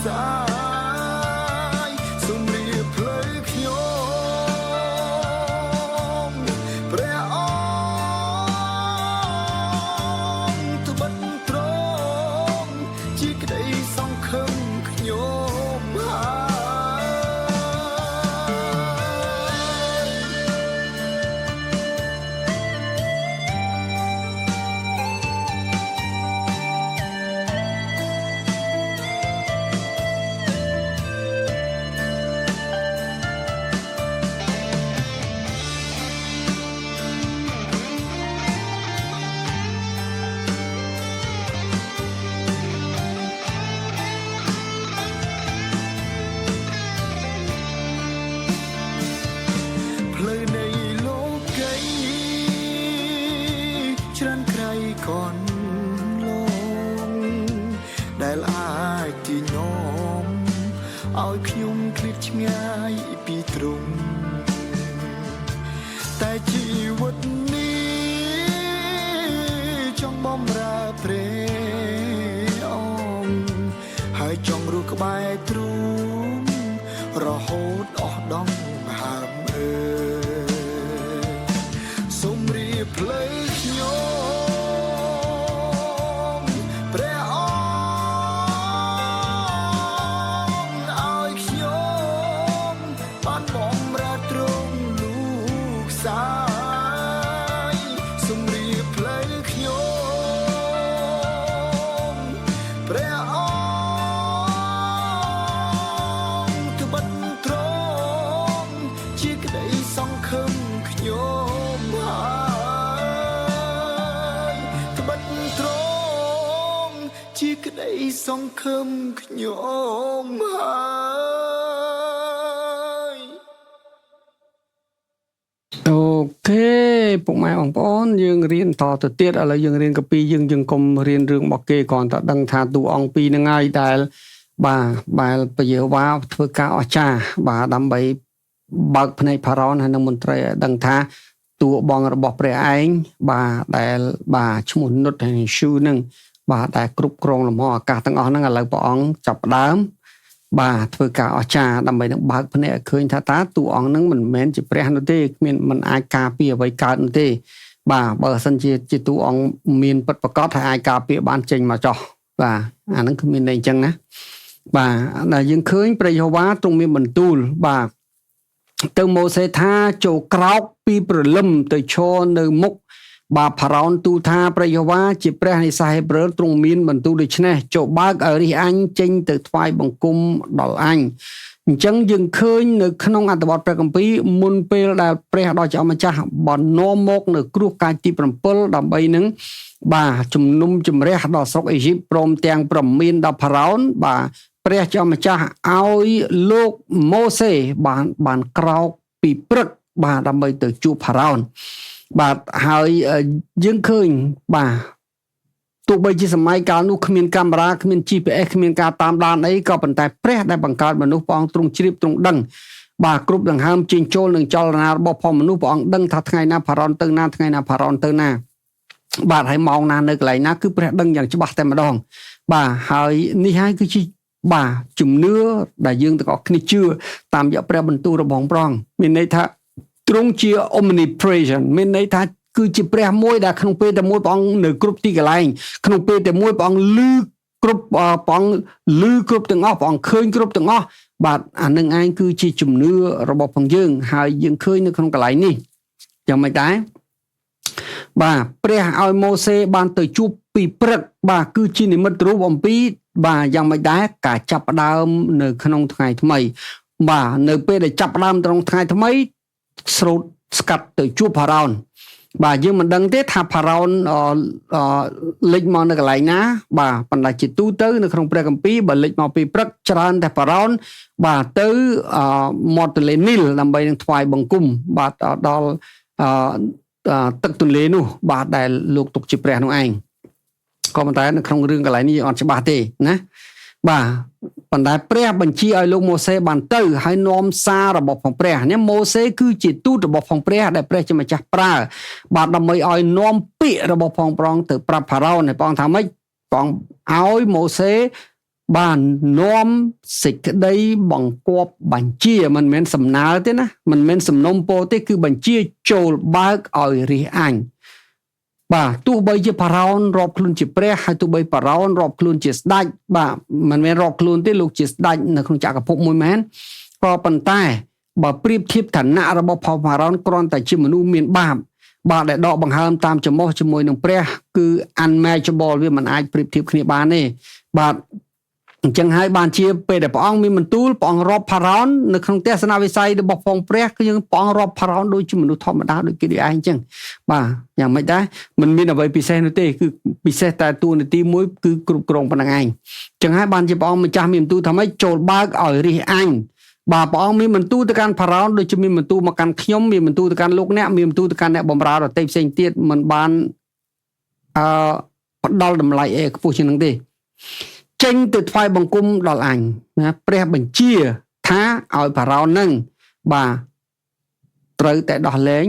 សាយសូមរៀបផ្លូវខ្ញុំព្រះអង្គត្បិតត្រង់ជាក្តីសង្ឃឹមខ្ញុំហើយ ផ្លូវនៃលោកីច្រើនក្រៃកនលងដែលអាចទីនាំឲ្យខ្ញុំឃ្លាតឆ្ងាយពីទ្រង់តែជីវិតនេះចង់បំរើព្រះអង្គហើយចង់រស់ក្បែរទ្រង់រហូតអស់ដង្ហើមអើយសូមរៀបផ្លូវខ្ញុំព្រះអង្គឲ្យខ្ញុំបានបំរើទ្រង់លោកសាយសូមរៀបផ្លូវខ្ញុំព្រះអង្គត្បិតត្រង់ជាក្តីសង្ឃឹមខ្ញុំហើយត្បិតត្រង់ជាក្តីសង្ឃឹមខ្ញុំហើយ OK ពុកម៉ែបងប្អូនយើងរៀនតទៅទៀតឥឡូវយើងរៀនកាពីយើងយើងកុំរៀនរឿងរបស់គេគ្រាន់តែដឹងថាតួអង្គពីរហ្នឹងហើយដែលបាទបែលព្រះយេហូវ៉ាធ្វើការអស្ចារ្យបាទដើម្បីបើកភ្នែកផារ៉ោនហើយនិងមន្ត្រីឲ្យដឹងថាតួបងរបស់ព្រះឯងបាទដែលបាទឈ្មោះនុតហើយនឹងឈូហ្នឹងបាទដែលគ្រប់គ្រងលំហអាកាសទាំងអស់ហ្នឹងឥឡូវព្រះអង្គចាប់ផ្ដើមបាទធ្វើការអស្ចារ្យដើម្បីនឹងបើកភ្នែកឲ្យឃើញថាតើតួអង្គហ្នឹងមិនមែនជាព្រះនោះទេគ្មានមិនអាចការពារអ្វីកើតនោះទេបាទបើសិនជាជាតួអង្គមានពិតប្រាកដថាអាចការពារបានចេញមកចោះបាទអាហ្នឹងគឺមានន័យអញ្ចឹងណាបាទដែលយើងឃើញព្រះយេហូវ៉ាទ្រង់មានបន្ទូលបាទទៅម៉ូសេថាចូលក្រោកពីព្រលឹមទៅឈរនៅមុខបាទផារ៉ោនទូលថាព្រះយេហូវ៉ាជាព្រះនៃសាសហេប្រឺទ្រង់មានបន្ទូលដូច្នេះចូលបើកឲ្យរិះអញចេញទៅថ្វាយបង្គំដល់អញអញ្ចឹងយើងឃើញនៅក្នុងអត្ថបទព្រះគម្ពីរមុនពេលដែលព្រះដ៏ជាម្ចាស់បាននាំមកនៅគ្រោះកាចទី7ដើម្បីនឹងបាទជំនុំជម្រះដល់ស្រុកអេស៊ីបព្រមទាំងប្រមានដល់ផារ៉ោនបាទព្រះជាម្ចាស់ឲ្យលោកម៉ូសេបានក្រោកពីព្រឹកបាទដើម្បីទៅជួបផារ៉ោនបាទហើយយើងឃើញបាទទោះបីជាសម័យកាលនោះគ្មានកាមេរ៉ាគ្មាន GPS គ្មានការតាមដានអីក៏ប៉ុន្តែព្រះដែលបង្កើតមនុស្សព្រះអង្គទ្រង់ជ្រាបទ្រង់ដឹងបាទគ្រប់ដង្ហើមចេញចូលនឹងចលនារបស់ផងមនុស្សព្រះអង្គដឹងថាថ្ងៃណាផារ៉ោនទៅណាថ្ងៃណាផារ៉ោនទៅណាបាទហើយម៉ោងណានៅកន្លែងណាគឺព្រះដឹងយ៉ាងច្បាស់តែម្ដងបាទហើយនេះហើយគឺជាបាទជំនឿដែលយើងទាំងអស់គ្នាជឿតាមរយៈព្រះបន្ទូលរបស់ព្រះអង្គមានន័យថាទ្រង់ជា omnipresent មានន័យថាគឺជាព្រះមួយដែលក្នុងពេលតែមួយព្រះអង្គនៅគ្រប់ទីកន្លែងក្នុងពេលតែមួយព្រះអង្គឮគ្រប់ព្រះអង្គឮគ្រប់ទាំងអស់ព្រះអង្គឃើញគ្រប់ទាំងអស់បាទអានឹងឯងគឺជាជំនឿរបស់ផងយើងហើយយើងឃើញនៅក្នុងកន្លែងនេះយ៉ាងម៉េចដែរបាទព្រះឲ្យម៉ូសេបានទៅជួបពីព្រឹកបាទគឺជានិមិត្តរូបអំពីបាទយ៉ាងម៉េចដែរការចាប់ផ្ដើមនៅក្នុងថ្ងៃថ្មីបាទនៅពេលដែលចាប់ផ្ដើមត្រង់ថ្ងៃថ្មីស្រូតស្កាត់ទៅជួបផារ៉ោនបាទយើងមិនដឹងទេថាផារ៉ោនលេចមកនៅកន្លែងណាបាទប៉ុន្តែជាទូទៅនៅក្នុងព្រះគម្ពីរបើលេចមកពីព្រឹកច្រើនតែផារ៉ោនបាទទៅមាត់ទន្លេនីលដើម្បីនឹងថ្វាយបង្គំបាទដល់ទឹកទន្លេនោះបាទដែលលោកទុកជាព្រះនោះឯងក៏ប៉ុន្តែនៅក្នុងរឿងកន្លែងនេះយើងអត់ច្បាស់ទេណាបាទប៉ុន្តែព្រះបញ្ជាឲ្យលោកម៉ូសេបានទៅហើយនាំសាររបស់ផងព្រះនេះម៉ូសេគឺជាទូតរបស់ផងព្រះដែលព្រះជាម្ចាស់ប្រើបាទដើម្បីឲ្យនាំពាក្យរបស់ផងព្រះអង្គទៅប្រាប់ផារ៉ោនហើយព្រះអង្គថាម៉េចព្រះអង្គឲ្យម៉ូសេ បាននាំសេចក្តីបង្គាប់បញ្ជាមិនមែនសំណើទេណាមិនមែនសំណុំពរទេគឺបញ្ជាចូលបើកឲ្យរាជអញបាទទោះបីជាផារ៉ោនរាប់ខ្លួនជាព្រះហើយទោះបីផារ៉ោនរាប់ខ្លួនជាស្ដេចបាទមិនមែនរាប់ខ្លួនទេលោកជាស្ដេចនៅក្នុងចក្រភពមួយមែនក៏ប៉ុន្តែបើប្រៀបធៀបឋានៈរបស់ផារ៉ោនគ្រាន់តែជាមនុស្សមានបាបបាទដែលដកបង្ហើមតាមច្រមុះជាមួយនឹងព្រះគឺ unmatchable វាមិនអាចប្រៀបធៀបគ្នាបានទេបាទអញ្ចឹងហើយបានជាពេលដែលព្រះអង្គមានបន្ទូលព្រះអង្គរាប់ផារ៉ោននៅក្នុងទស្សនវិស័យរបស់ផងព្រះគឺយើងព្រះអង្គរាប់ផារ៉ោនដូចជាមនុស្សធម្មតាដូចគេដូចឯងអញ្ចឹងបាទយ៉ាងម៉េចដែរមិនមានអ្វីពិសេសនោះទេគឺពិសេសតែតួនាទីមួយគឺគ្រប់គ្រងប៉ុណ្្នឹងឯងអញ្ចឹងហើយបានជាព្រះអង្គម្ចាស់មានបន្ទូលថាម៉េចចូលបើកឲ្យរាជអញបាទព្រះអង្គមានបន្ទូលទៅកាន់ផារ៉ោនដូចជាមានបន្ទូលមកកាន់ខ្ញុំមានបន្ទូលទៅកាន់លោកអ្នកមានបន្ទូលទៅកាន់អ្នកបម្រើដទៃផ្សេងទៀតមិនបានផ្ដល់តម្លៃអីខ្ពស់ជាងនឹងទេចេញទៅថ្វាយបង្គំដល់អញណាព្រះបញ្ជាថាឲ្យផារ៉ោននឹងបាទត្រូវតែដោះលែង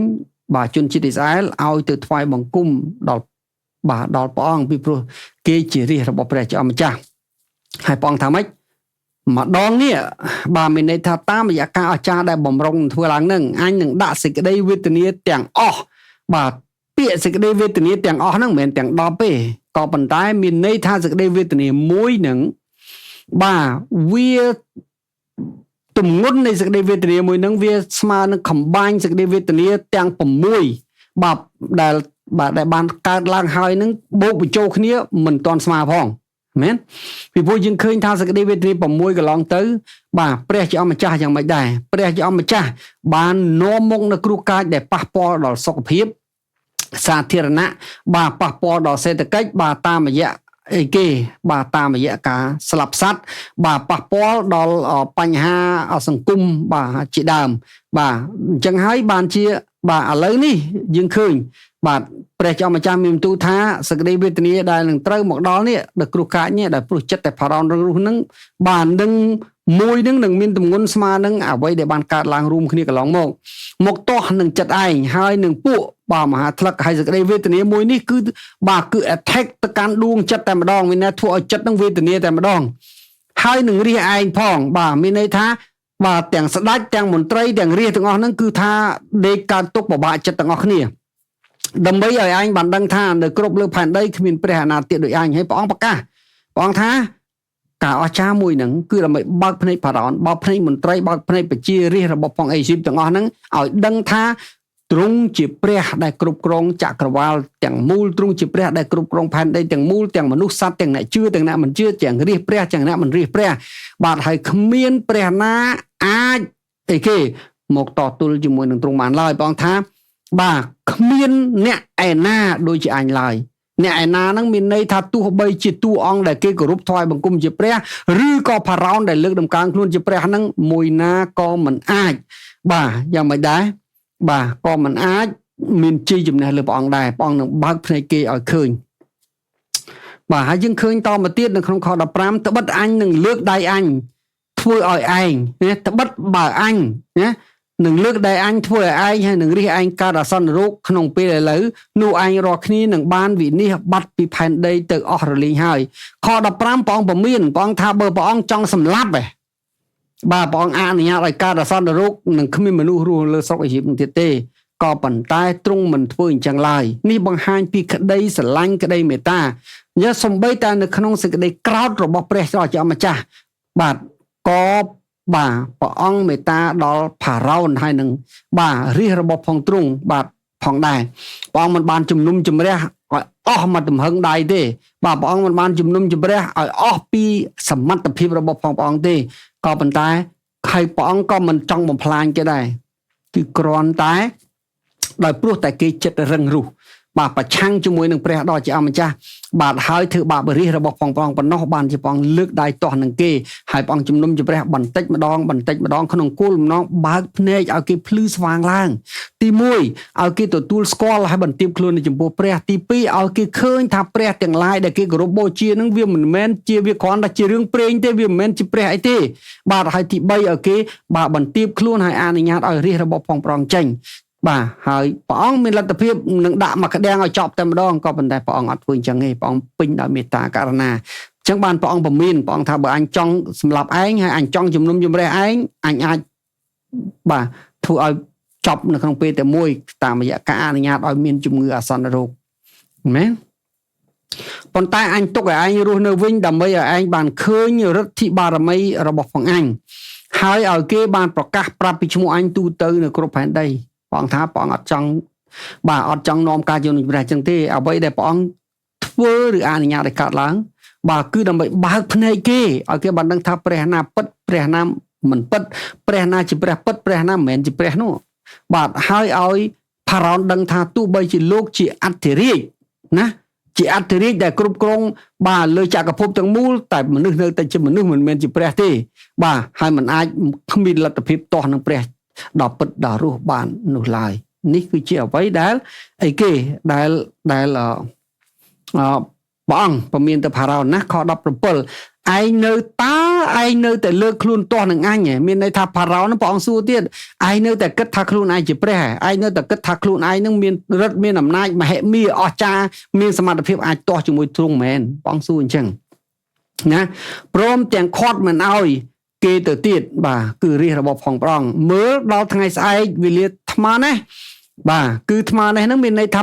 បាទជនជាតិអ៊ីស្រាអែលឲ្យទៅថ្វាយបង្គំដល់បាទដល់ព្រះអង្គពីព្រោះគេជារាជរបស់ព្រះជាម្ចាស់ហើយព្រះអង្គថាម៉េចម្ដងនេះបាទមានន័យថាតាមរយៈការអស្ចារ្យដែលបំរុងធ្វើឡើងនឹងអញនឹងដាក់សេចក្តីវេទនាទាំងអស់បាទពាក្យសេចក្តីវេទនាទាំងអស់ហ្នឹងមិនមែនទាំង10ទេក៏ប៉ុន្តែមានន័យថាសេចក្តីវេទនាមួយនឹងបាទវាទម្ងន់នៃសេចក្តីវេទនាមួយនឹងវាស្មើនឹង combine សេចក្តីវេទនាទាំង6បាទដែលបាទដែលបានកើតឡើងហើយនឹងបូកបញ្ចូលគ្នាមិនទាន់ស្មើផងមែនពីព្រោះយើងឃើញថាសេចក្តីវេទនា6កន្លងទៅបាទព្រះជាអម្ចាស់យ៉ាងម៉េចដែរព្រះជាអម្ចាស់បាននាំមកនៅគ្រោះកាចដែលប៉ះពាល់ដល់សុខភាពសាធារណៈបាទប៉ះពាល់ដល់សេដ្ឋកិច្ចបាទតាមរយៈអីគេបាទតាមរយៈការស្លាប់សត្វបាទប៉ះពាល់ដល់បញ្ហាសង្គមបាទជាដើមបាទអញ្ចឹងហើយបានជាបាទឥឡូវនេះយើងឃើញបាទព្រះជាម្ចាស់មានបន្ទូលថាសេចក្តីវេទនាដែលនឹងត្រូវមកដល់នេះដល់គ្រោះកាចនេះដែលព្រោះចិត្តតែផារ៉ោនរឹងរូសនឹងបាទនឹងមួយនឹងនឹងមានទម្ងន់ស្មើនឹងអ្វីដែលបានកើតឡើងរួមគ្នាកន្លងមកមកទាស់នឹងចិត្តឯងហើយនឹងពួកបាទមហាថ្លឹកហើយសេចក្តីវេទនាមួយនេះគឺបាទគឺ attack ទៅកាន់ដួងចិត្តតែម្ដងមានន័យធ្វើឲ្យចិត្តនឹងវេទនាតែម្ដងហើយនឹងរាជឯងផងបាទមានន័យថាបាទទាំងស្ដេចទាំងមន្ត្រីទាំងរាជទាំងអស់ហ្នឹងគឺថាដេកកើតទុកពិបាកចិត្តទាំងអស់គ្នាដើម្បីឲ្យឯងបានដឹងថានៅគ្រប់លើផែនដីគ្មានព្រះអនាធិដូចឯងហើយព្រះអង្គប្រកាសព្រះអង្គថាការអស្ចារ្យមួយហ្នឹងគឺដើម្បីបើកភ្នែកផារ៉ោនបើកភ្នែកមន្ត្រីបើកភ្នែកប្រជារាស្ត្ររបស់ផងអេស៊ីបទាំងអស់ហ្នឹងឲ្យដឹងថាទ្រង់ជាព្រះដែលគ្រប់គ្រងចក្រវាលទាំងមូលទ្រង់ជាព្រះដែលគ្រប់គ្រងផែនដីទាំងមូលទាំងមនុស្សសត្វទាំងអ្នកជឿទាំងអ្នកមិនជឿទាំងរាជព្រះទាំងអ្នកមិនរាជព្រះបាទហើយគ្មានព្រះណាអាចអីគេមកតទល់ជាមួយនឹងទ្រង់បានឡើយព្រះអង្គថាបាទគ្មានអ្នកឯណាដូចជាអញឡើយអ្នកឯណាហ្នឹងមានន័យថាទោះបីជាតួអង្គដែលគេគោរពថ្វាយបង្គំជាព្រះឬក៏ផារ៉ោនដែលលើកដំកើងខ្លួនជាព្រះហ្នឹងមួយណាក៏មិនអាចបាទយ៉ាងម៉េចដែរបាទក៏មិនអាចមានជ័យជំនះលើព្រះអង្គដែរព្រះអង្គនឹងបើកភ្នែកគេឲ្យឃើញបាទហើយយើងឃើញតមកទៀតនៅក្នុងខ15ត្បិតអញនឹងលើកដៃអញធ្វើឲ្យឯងណាត្បិតបើអញណានឹងលើកដៃអញធ្វើឲ្យឯងហើយនឹងរិះឯងកើតអាសន្នរោគក្នុងពេលឥឡូវនោះឯងរាល់គ្នានឹងបានវិនិច្ឆ័យបាត់ពីផែនដីទៅអស់រលីងហើយខ15ព្រះអង្គពមៀនព្រះអង្គថាបើព្រះអង្គចង់សម្លាប់ឯងបាទព្រះអង្គអនុញ្ញាតឲ្យកើតអាសន្នរោគនឹងគ្មានមនុស្សរស់លើស្រុកអេស៊ីបទៀតទេក៏ប៉ុន្តែទ្រង់មិនធ្វើអញ្ចឹងឡើយនេះបង្ហាញពីក្តីស្រឡាញ់ក្តីមេត្តាញ៉ាសំបីតែនៅក្នុងសេចក្តីក្រោធរបស់ព្រះជាម្ចាស់បាទក៏បាទព្រះអង្គមេត្តាដល់ផារ៉ោនហើយនឹងបាទរាជរបស់ផងទ្រង់បាទផងដែរព្រះអង្គមិនបានជំនុំជម្រះឲ្យអស់មកទំហឹងដៃទេបាទព្រះអង្គមិនបានជំនុំជម្រះឲ្យអស់ពីសមត្ថភាពរបស់ផងព្រះអង្គទេក៏ប៉ុន្តែហើយព្រះអង្គក៏មិនចង់បំផ្លាញគេដែរគឺគ្រាន់តែដោយព្រោះតែគេចិត្តរឹងរូសបាទប្រឆាំងជាមួយនឹងព្រះដ៏ជាអម្ចាស់បាទហើយធ្វើបាបរាជរបស់ផងព្រះអង្គប៉ុណ្ណោះបានជាព្រះអង្គលើកដៃទាស់នឹងគេហើយព្រះអង្គជំនុំជម្រះបន្តិចម្ដងបន្តិចម្ដងក្នុងគោលបំណងបើកភ្នែកឲ្យគេភ្លឺស្វាងឡើងទី1ឲ្យគេទទួលស្គាល់ហើយបន្ទាបខ្លួននៅចំពោះព្រះទី2ឲ្យគេឃើញថាព្រះទាំងឡាយដែលគេគោរពបូជានឹងវាមិនមែនជាវាគ្រាន់តែជារឿងព្រេងទេវាមិនមែនជាព្រះអីទេបាទហើយទី3ឲ្យគេបាទបន្ទាបខ្លួនហើយអនុញ្ញាតឲ្យរាជរបស់ផងព្រះអង្គចេញបាទហើយព្រះអង្គមានលទ្ធភាពនឹងដាក់មកក្តាំងឲ្យចប់តែម្ដងក៏ប៉ុន្តែព្រះអង្គអត់ធ្វើអញ្ចឹងទេព្រះអង្គពេញដោយមេត្តាករុណា ចឹងបានព្រះអង្គពមានព្រះអង្គថាបើអញចង់សម្លាប់ឯងហើយអញចង់ជំនុំជម្រះឯងអញអាចបាទធ្វើឲ្យចប់នៅក្នុងពេលតែមួយតាមរយៈការអនុញ្ញាតឲ្យមានជំងឺអាសន្នរោគមែនប៉ុន្តែអញទុកឲ្យឯងរស់នៅវិញដើម្បីឲ្យឯងបានឃើញឫទ្ធិបារមីរបស់ផងអញហើយឲ្យគេបានប្រកាសប្រាប់ពីឈ្មោះអញទូទៅនៅគ្រប់ផែនដីព្រះអង្គថាព្រះអង្គអត់ចង់បាទអត់ចង់នាំការជំនុំជម្រះចឹងទេអ្វីដែលព្រះអង្គធ្វើឬអនុញ្ញាតឲ្យកើតឡើងបាទគឺដើម្បីបើកភ្នែកគេឲ្យគេបានដឹងថាព្រះណាពិតព្រះណាមិនពិតព្រះណាជាព្រះពិតព្រះណាមិនមែនជាព្រះនោះបាទហើយឲ្យផារ៉ោនដឹងថាទោះបីជាលោកជាអធិរាជណាជាអធិរាជដែលគ្រប់គ្រងបាទលើចក្រភពទាំងមូលតែមនុស្សនៅតែជាមនុស្សមិនមែនជាព្រះទេបាទហើយมันអាចគ្មានលទ្ធភាពទាស់នឹងព្រះដ៏ពិតដ៏រស់បាននោះឡើយនេះគឺជាអ្វីដែលអីគេដែលដែលព្រះអង្គពមានទៅផារ៉ោនណាខ17ឯងនៅតើឯងនៅតែលើកខ្លួនទាស់នឹងអញមានន័យថាផារ៉ោនព្រះអង្គសួរទៀតឯងនៅតែគិតថាខ្លួនឯងជាព្រះឯងនៅតែគិតថាខ្លួនឯងនឹងមានឫទ្ធិមានអំណាចមហិមាអស្ចារ្យមានសមត្ថភាពអាចទាស់ជាមួយទ្រង់មែនព្រះអង្គសួរអញ្ចឹងណាព្រមទាំងខាត់មិនអោយគេទៅទៀតបាទគឺរាជរបស់ផងព្រះអង្គមើលដល់ថ្ងៃស្អែកវេលាថ្មនេះបាទគឺថ្មនេះនឹងមានន័យថា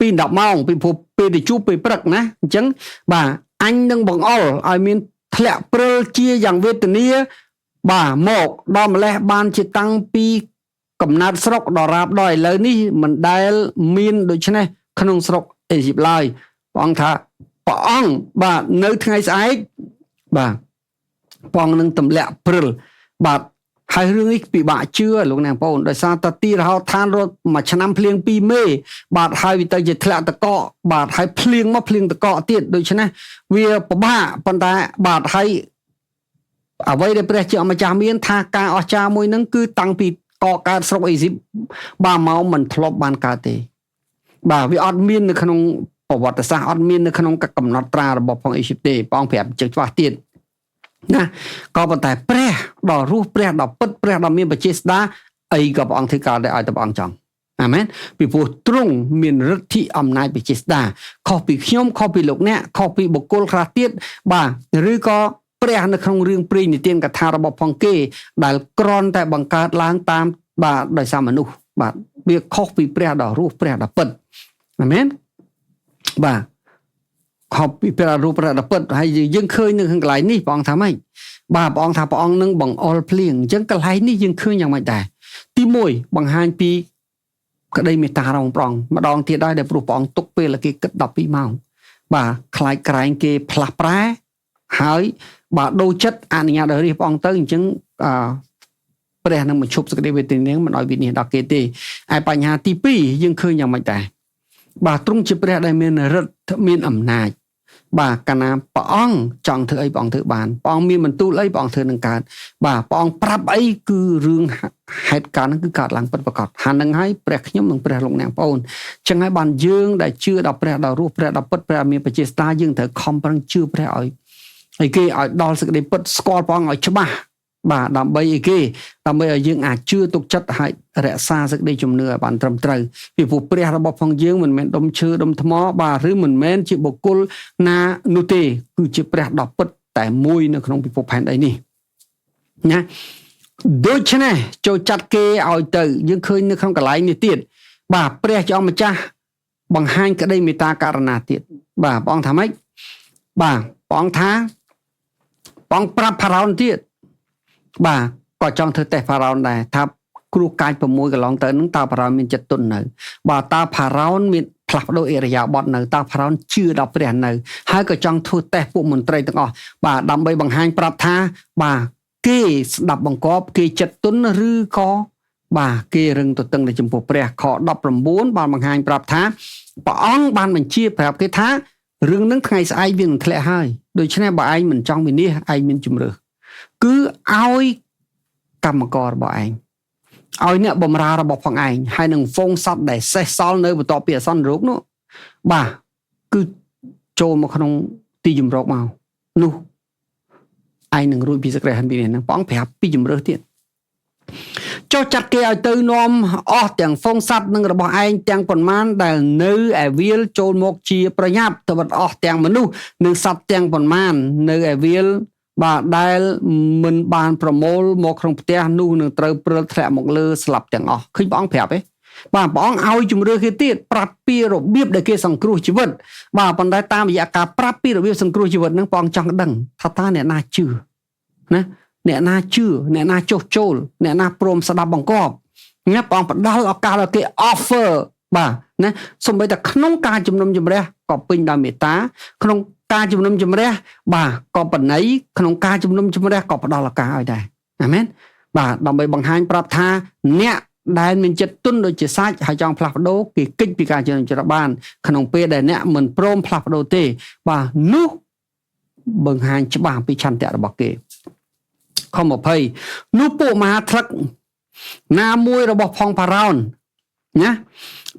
ពី10ម៉ោងពីព្រោះពេលទៅជួបពេលព្រឹកណាអញ្ចឹងបាទអញនឹងបង្អុលឲ្យមានធ្លាក់ព្រិលជាយ៉ាងវេទនាបាទមកដល់ម្លេះបានជាតាំងពីកំណើតស្រុកដល់រាបដល់ឥឡូវនេះមិនដែលមានដូច្នេះក្នុងស្រុកអេស៊ីបឡើយព្រះអង្គថាព្រះអង្គបាទនៅថ្ងៃស្អែកបាទព្រះអង្គនឹងទម្លាក់ព្រិលបាទហើយរឿងនេះពិបាកជឿលោកអ្នកបងប្អូនដោយសារតែទីរហោឋានរត់មួយឆ្នាំភ្លៀង2មេបាទហើយវាទៅជាធ្លាក់តកកបាទហើយភ្លៀងមកភ្លៀងតកកទៀតដូច្នេះវាពិបាកប៉ុន្តែបាទហើយអ្វីដែលព្រះជាម្ចាស់មានថាការអស្ចារ្យមួយហ្នឹងគឺតាំងពីកកើតស្រុកអេស៊ីបបាទមកមិនធ្លាប់បានកើតទេបាទវាអត់មាននៅក្នុងប្រវត្តិសាស្ត្រអត់មាននៅក្នុងកំណត់ត្រារបស់ផងអេស៊ីបទេព្រះអង្គប្រាប់ជើងច្បាស់ទៀតណាក៏ប៉ុន្តែព្រះដ៏រស់ព្រះដ៏ពិតព្រះដ៏មានបជាស្ដាអីក៏ព្រះអង្គធ្វើការដែរឲ្យតែព្រះអង្គចង់អាមែនពីព្រោះទ្រង់មានឫទ្ធិអំណាចបជាស្ដាខុសពីខ្ញុំខុសពីលោកអ្នកខុសពីបុគ្គលខ្លះទៀតបាទឬក៏ព្រះនៅក្នុងរឿងព្រេងនិទានកថារបស់ផងគេដែលគ្រាន់តែបង្កើតឡើងតាមបាទដោយសារមនុស្សបាទវាខុសពីព្រះដ៏រស់ព្រះដ៏ពិតអាមែនបាទខុសពីព្រះរូបព្រះដ៏ពិតហើយយើងឃើញនៅក្នុងកន្លែងនេះព្រះអង្គថាម៉េចបាទព្រះអង្គថាព្រះអង្គនឹងបង្អុលភ្លៀងអញ្ចឹងកន្លែងនេះយើងឃើញយ៉ាងម៉េចដែរទី1បង្ហាញពីក្តីមេត្តារបស់ព្រះអង្គម្ដងទៀតដែរដែលព្រោះព្រះអង្គទុកពេលឲ្យគេគិត12ម៉ោងបាទខ្លាចក្រែងគេផ្លាស់ប្រែហើយបាទដូរចិត្តអនុញ្ញាតឲ្យរាជព្រះអង្គទៅអញ្ចឹងព្រះនឹងបញ្ឈប់សេចក្តីវេទនាមិនឲ្យវិនិច្ឆ័យដល់គេទេឯបញ្ហាទី2យើងឃើញយ៉ាងម៉េចដែរបាទទ្រង់ជាព្រះដែលមានឫទ្ធិមានអំណាចបាទកាលណាព្រះអង្គចង់ធ្វើអីព្រះអង្គធ្វើបានព្រះអង្គមានបន្ទូលអីព្រះអង្គធ្វើនឹងកើតបាទព្រះអង្គប្រាប់អីគឺរឿងហេតុការណ៍ហ្នឹងគឺកើតឡើងពិតប្រាកដហានឹងហើយព្រះខ្ញុំនិងព្រះលោកអ្នកបងប្អូនចឹងហើយបានយើងដែលជឿដល់ព្រះដ៏រស់ព្រះដ៏ពិតព្រះមានបជាស្ដាយើងត្រូវខំប្រឹងជឿព្រះឲ្យអីគេឲ្យដល់សេចក្តីពិតស្គាល់ព្រះអង្គឲ្យច្បាស់បាទដើម្បីអីគេដើម្បីឲ្យយើងអាចជឿទុកចិត្តហើយរក្សាសេចក្តីជំនឿឲ្យបានត្រឹមត្រូវពីព្រោះព្រះរបស់ផងយើងមិនមែនដុំឈើដុំថ្មបាទឬមិនមែនជាបុគ្គលណានោះទេគឺជាព្រះដ៏ពិតតែមួយនៅក្នុងពិភពផែនដីនេះណាដូច្នេះចូលចាត់គេឲ្យទៅយើងឃើញនៅក្នុងកន្លែងនេះទៀតបាទព្រះជាម្ចាស់បង្ហាញក្តីមេត្តាករុណាទៀតបាទព្រះអង្គថាម៉េចបាទព្រះអង្គថាព្រះអង្គប្រាប់ផារ៉ោនទៀតបាទក៏ចង់ធ្វើតេស្តផារ៉ោនដែរថាគ្រោះកាច6កន្លងទៅនឹងតើផារ៉ោនមានចិត្តទន់នៅបាទតើផារ៉ោនមានផ្លាស់ប្ដូរឥរិយាបថនៅតើផារ៉ោនជឿដល់ព្រះនៅហើយក៏ចង់ធ្វើតេស្តពួកមន្ត្រីទាំងអស់បាទដើម្បីបង្ហាញប្រាប់ថាបាទគេស្ដាប់បង្គាប់គេចិត្តទន់ឬក៏បាទគេរឹងទទឹងនៅចំពោះព្រះខ19បានបង្ហាញប្រាប់ថាព្រះអង្គបានបញ្ជាប្រាប់គេថារឿងនឹងថ្ងៃស្អែកវានឹងធ្លាក់ហើយដូច្នេះបើឯងមិនចង់វិនិច្ឆ័យឯងមានជំរឿគឺឲ្យកម្មកររបស់ឯងឲ្យអ្នកបម្រើរបស់ផងឯងហើយនឹងហ្វូងសត្វដែលសេះសល់នៅបន្ទាប់ពីអាសន្នរោគនោះបាទគឺចូលមកក្នុងទីជម្រកមកនោះឯងនឹងរួចពីសេចក្តីហិនពីនេះហ្នឹងព្រះអង្គប្រាប់ពីជំរឿទៀត ចុះចាត់គេឲ្យទៅនាំអស់ទាំងហ្វូងសត្វនិងរបស់ឯងទាំងប៉ុន្មានដែលនៅឯវាលចូលមកជាប្រញាប់ត្បិតអស់ទាំងមនុស្សនិងសត្វទាំងប៉ុន្មាននៅឯវាលបាទដែលមិនបានប្រមូលមកក្នុងផ្ទះនោះនឹងត្រូវព្រិលធ្លាក់មកលើស្លាប់ទាំងអស់ឃើញព្រះអង្គប្រាប់ទេបាទព្រះអង្គឲ្យជំរឿគេទៀតប្រាប់ពីរបៀបដែលគេសង្គ្រោះជីវិតបាទប៉ុន្តែតាមរយៈការប្រាប់ពីរបៀបសង្គ្រោះជីវិតហ្នឹងព្រះអង្គចង់ដឹងថាតើអ្នកណាជឿណាអ្នកណាជឿអ្នកណាចុះចូលអ្នកណាព្រមស្ដាប់បង្គាប់ណាព្រះអង្គផ្ដល់ឱកាសដល់គេ offer បាទណាសូម្បីតែក្នុងការជំនុំជម្រះក៏ពេញដោយមេត្តាក្នុងការជំនុំជម្រះបាទក៏បណៃក្នុងការជំនុំជម្រះក៏ផ្ដល់ឱកាសឲ្យដែរអាមែនបាទដើម្បីបង្ហាញប្រាប់ថាអ្នកដែលមានចិត្តទន់ដូចជាសាច់ហើយចង់ផ្លាស់ប្ដូរគេគេចពីការជំនុំជម្រះបានក្នុងពេលដែលអ្នកមិនព្រមផ្លាស់ប្ដូរទេបាទនោះបង្ហាញច្បាស់ពីឆន្ទៈរបស់គេខ20នោះពួកមហាថ្លឹកណាមួយរបស់ផងផារ៉ោនណា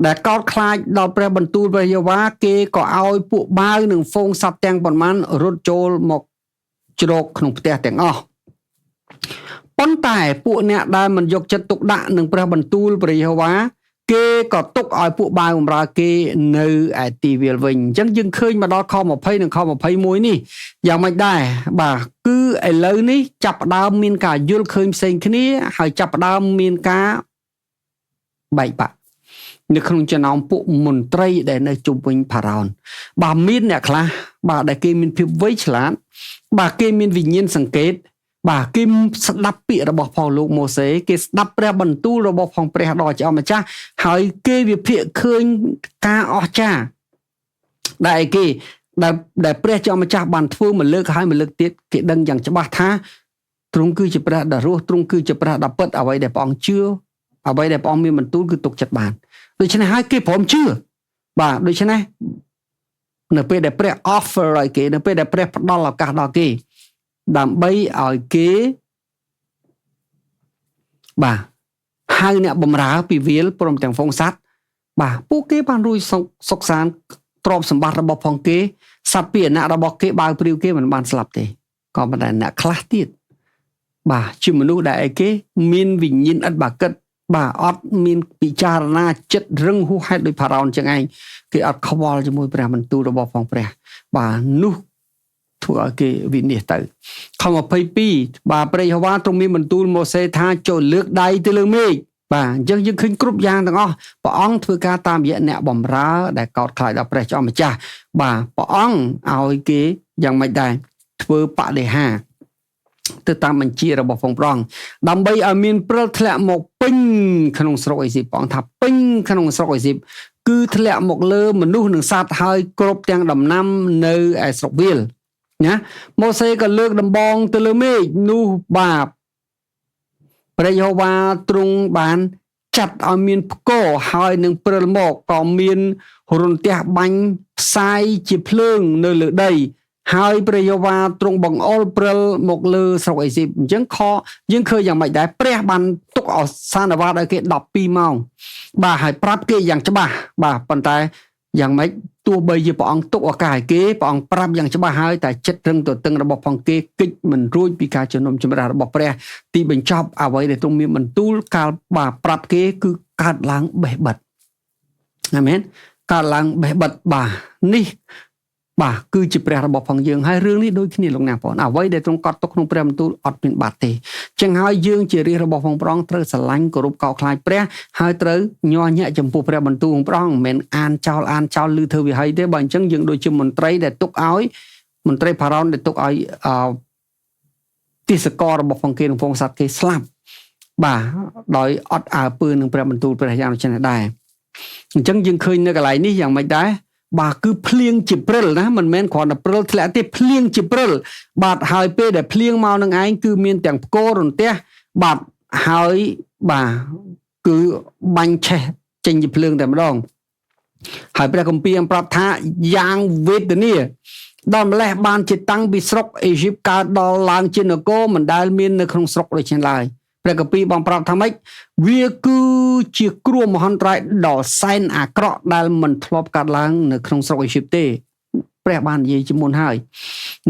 ដែលកោតខ្លាចដល់ព្រះបន្ទូលព្រះយេហូវ៉ាគេក៏ឲ្យពួកបាវនិងហ្វូងសត្វទាំងប៉ុន្មានរត់ចូលមកជ្រកក្នុងផ្ទះទាំងអស់ប៉ុន្តែពួកអ្នកដែលមិនយកចិត្តទុកដាក់នឹងព្រះបន្ទូលព្រះយេហូវ៉ាគេក៏ទុកឲ្យពួកបាវបម្រើគេនៅឯទីវាលវិញអញ្ចឹងយើងឃើញមកដល់ខ20និងខ21នេះយ៉ាងម៉េចដែរបាទគឺឥឡូវនេះចាប់ផ្ដើមមានការយល់ឃើញផ្សេងគ្នាហើយចាប់ផ្ដើមមានការបែកបាក់នៅក្នុងចំណោមពួកមន្ត្រីដែលនៅជុំវិញផារ៉ោនបាទមានអ្នកខ្លះបាទដែលគេមានភាពវៃឆ្លាតបាទគេមានវិញ្ញាណសង្កេតបាទគេស្ដាប់ពាក្យរបស់ផងលោកម៉ូសេគេស្ដាប់ព្រះបន្ទូលរបស់ផងព្រះដ៏ជាអម្ចាស់ហើយគេវិភាគឃើញការអស្ចារ្យដែលគេដែលព្រះជាអម្ចាស់បានធ្វើមួយលើកហើយមួយលើកទៀតគេដឹងយ៉ាងច្បាស់ថាទ្រង់គឺជាព្រះដ៏រស់ទ្រង់គឺជាព្រះដ៏ពិតអ្វីដែលព្រះអង្គជឿអ្វីដែលព្រះអង្គមានបន្ទូលគឺទុកចិត្តបានដូច្នេះហើយគេព្រមជឿបាទដូច្នេះនៅពេលដែលព្រះ offer ឲ្យគេនៅពេលដែលព្រះផ្ដល់ឱកាសដល់គេដើម្បីឲ្យគេបាទហៅអ្នកបំរើពីវាលព្រមទាំងហ្វូងសត្វបាទពួកគេបានរួចសុខសាន្តទ្រព្យសម្បត្តិរបស់ផងគេសត្វពាហនៈរបស់គេបាវព្រាវគេមិនបានស្លាប់ទេក៏ប៉ុន្តែអ្នកខ្លះទៀតបាទជាមនុស្សដែលឯគេមានវិញ្ញាណឥតបាគិតបាទអត់មានពិចារណាចិត្តរឹងហួសហេតុដោយផារ៉ោនចឹងឯងគេអត់ខ្វល់ជាមួយព្រះបន្ទូលរបស់ផងព្រះបាទនោះធ្វើឲ្យគេវិនិច្ឆ័យទៅខ22បាទព្រះយេហូវ៉ាទ្រង់មានបន្ទូលម៉ូសេថាចូលលើកដៃទៅលើមេឃបាទអញ្ចឹងយើងឃើញគ្រប់យ៉ាងទាំងអស់ព្រះអង្គធ្វើការតាមរយៈអ្នកបម្រើដែលកោតខ្លាចដល់ព្រះជាម្ចាស់បាទព្រះអង្គឲ្យគេយ៉ាងម៉េចដែរធ្វើបដិហាទៅតាមបញ្ជារបស់ព្រះអង្គដើម្បីឲ្យមានព្រិលធ្លាក់មកពេញក្នុងស្រុកអេស៊ីបព្រះអង្គថាពេញក្នុងស្រុកអេស៊ីបគឺធ្លាក់មកលើមនុស្សនិងសត្វហើយគ្រប់ទាំងដំណាំនៅឯស្រុកវាលណាម៉ូសេក៏លើកដំបងទៅលើមេឃនោះបាទព្រះយេហូវ៉ាទ្រង់បានចាត់ឲ្យមានផ្គរហើយនឹងព្រិលមកក៏មានរន្ទះបាញ់ផ្សាយជាភ្លើងនៅលើដីហើយព្រះយេហូវ៉ាទ្រង់បង្អុលព្រិលមកលើស្រុកអេស៊ីបអញ្ចឹងខយើងឃើញយ៉ាងម៉េចដែរព្រះបានទុកឱសានវាទឲ្យគេ12ម៉ោងបាទហើយប្រាប់គេយ៉ាងច្បាស់បាទប៉ុន្តែយ៉ាងម៉េចទោះបីជាព្រះអង្គទុកឱកាសឲ្យគេព្រះអង្គប្រាប់យ៉ាងច្បាស់ហើយតែចិត្តរឹងទទឹងរបស់ផងគេគេចមិនរួចពីការជំនុំជម្រះរបស់ព្រះទីបញ្ចប់អ្វីដែលទ្រង់មានបន្ទូលកាលបាទប្រាប់គេគឺកើតឡើងបេះបិទអាមែនកើតឡើងបេះបិទបាទនេះបាទគឺជាព្រះរបស់ផងយើងហើយរឿងនេះដូចគ្នាលោកណាបងប្អូនអ្វីដែលទ្រង់កត់ទុកក្នុងព្រះបន្ទូលអត់មានបាត់ទេចឹងហើយយើងជារាជរបស់ផងព្រះអង្គត្រូវស្រឡាញ់គោរពកោតខ្លាចព្រះហើយត្រូវញ័រញាក់ចំពោះព្រះបន្ទូលของព្រះអង្គមិនមែនអានចោលអានចោលឬធ្វើវិហ័យទេបើអញ្ចឹងយើងដូចជាមន្ត្រីដែលទុកឲ្យមន្ត្រីផារ៉ោនដែលទុកឲ្យទេសកលរបស់ផងគេនិងផងសត្វគេស្លាប់បាទដោយអត់អើពើនឹងព្រះបន្ទូលព្រះយ៉ាងដូច្នេះដែរអញ្ចឹងយើងឃើញនៅកន្លែងនេះយ៉ាងម៉េចដែរបាទគឺភ្លៀងជាព្រិលណាមិនមែនគ្រាន់តែព្រិលធ្លាក់ទេភ្លៀងជាព្រិលបាទហើយពេលដែលភ្លៀងមកនឹងឯងគឺមានទាំងផ្គររន្ទះបាទហើយបាទគឺបាញ់ឆេះចេញជាភ្លើងតែម្ដងហើយព្រះគម្ពីរប្រាប់ថាយ៉ាងវេទនាដល់ម្លេះបានជាតាំងពីស្រុកអេស៊ីបកើតដល់ឡើងជានគរមិនដែលមាននៅក្នុងស្រុកដូចនេះឡើយព្រះគម្ពីរបានប្រាប់ថាម៉េចវាគឺជាគ្រោះមហន្តរាយដ៏សែនអាក្រក់ដែលមិនធ្លាប់កើតឡើងនៅក្នុងស្រុកអេស៊ីបទេព្រះបាននិយាយជាមុនហើយ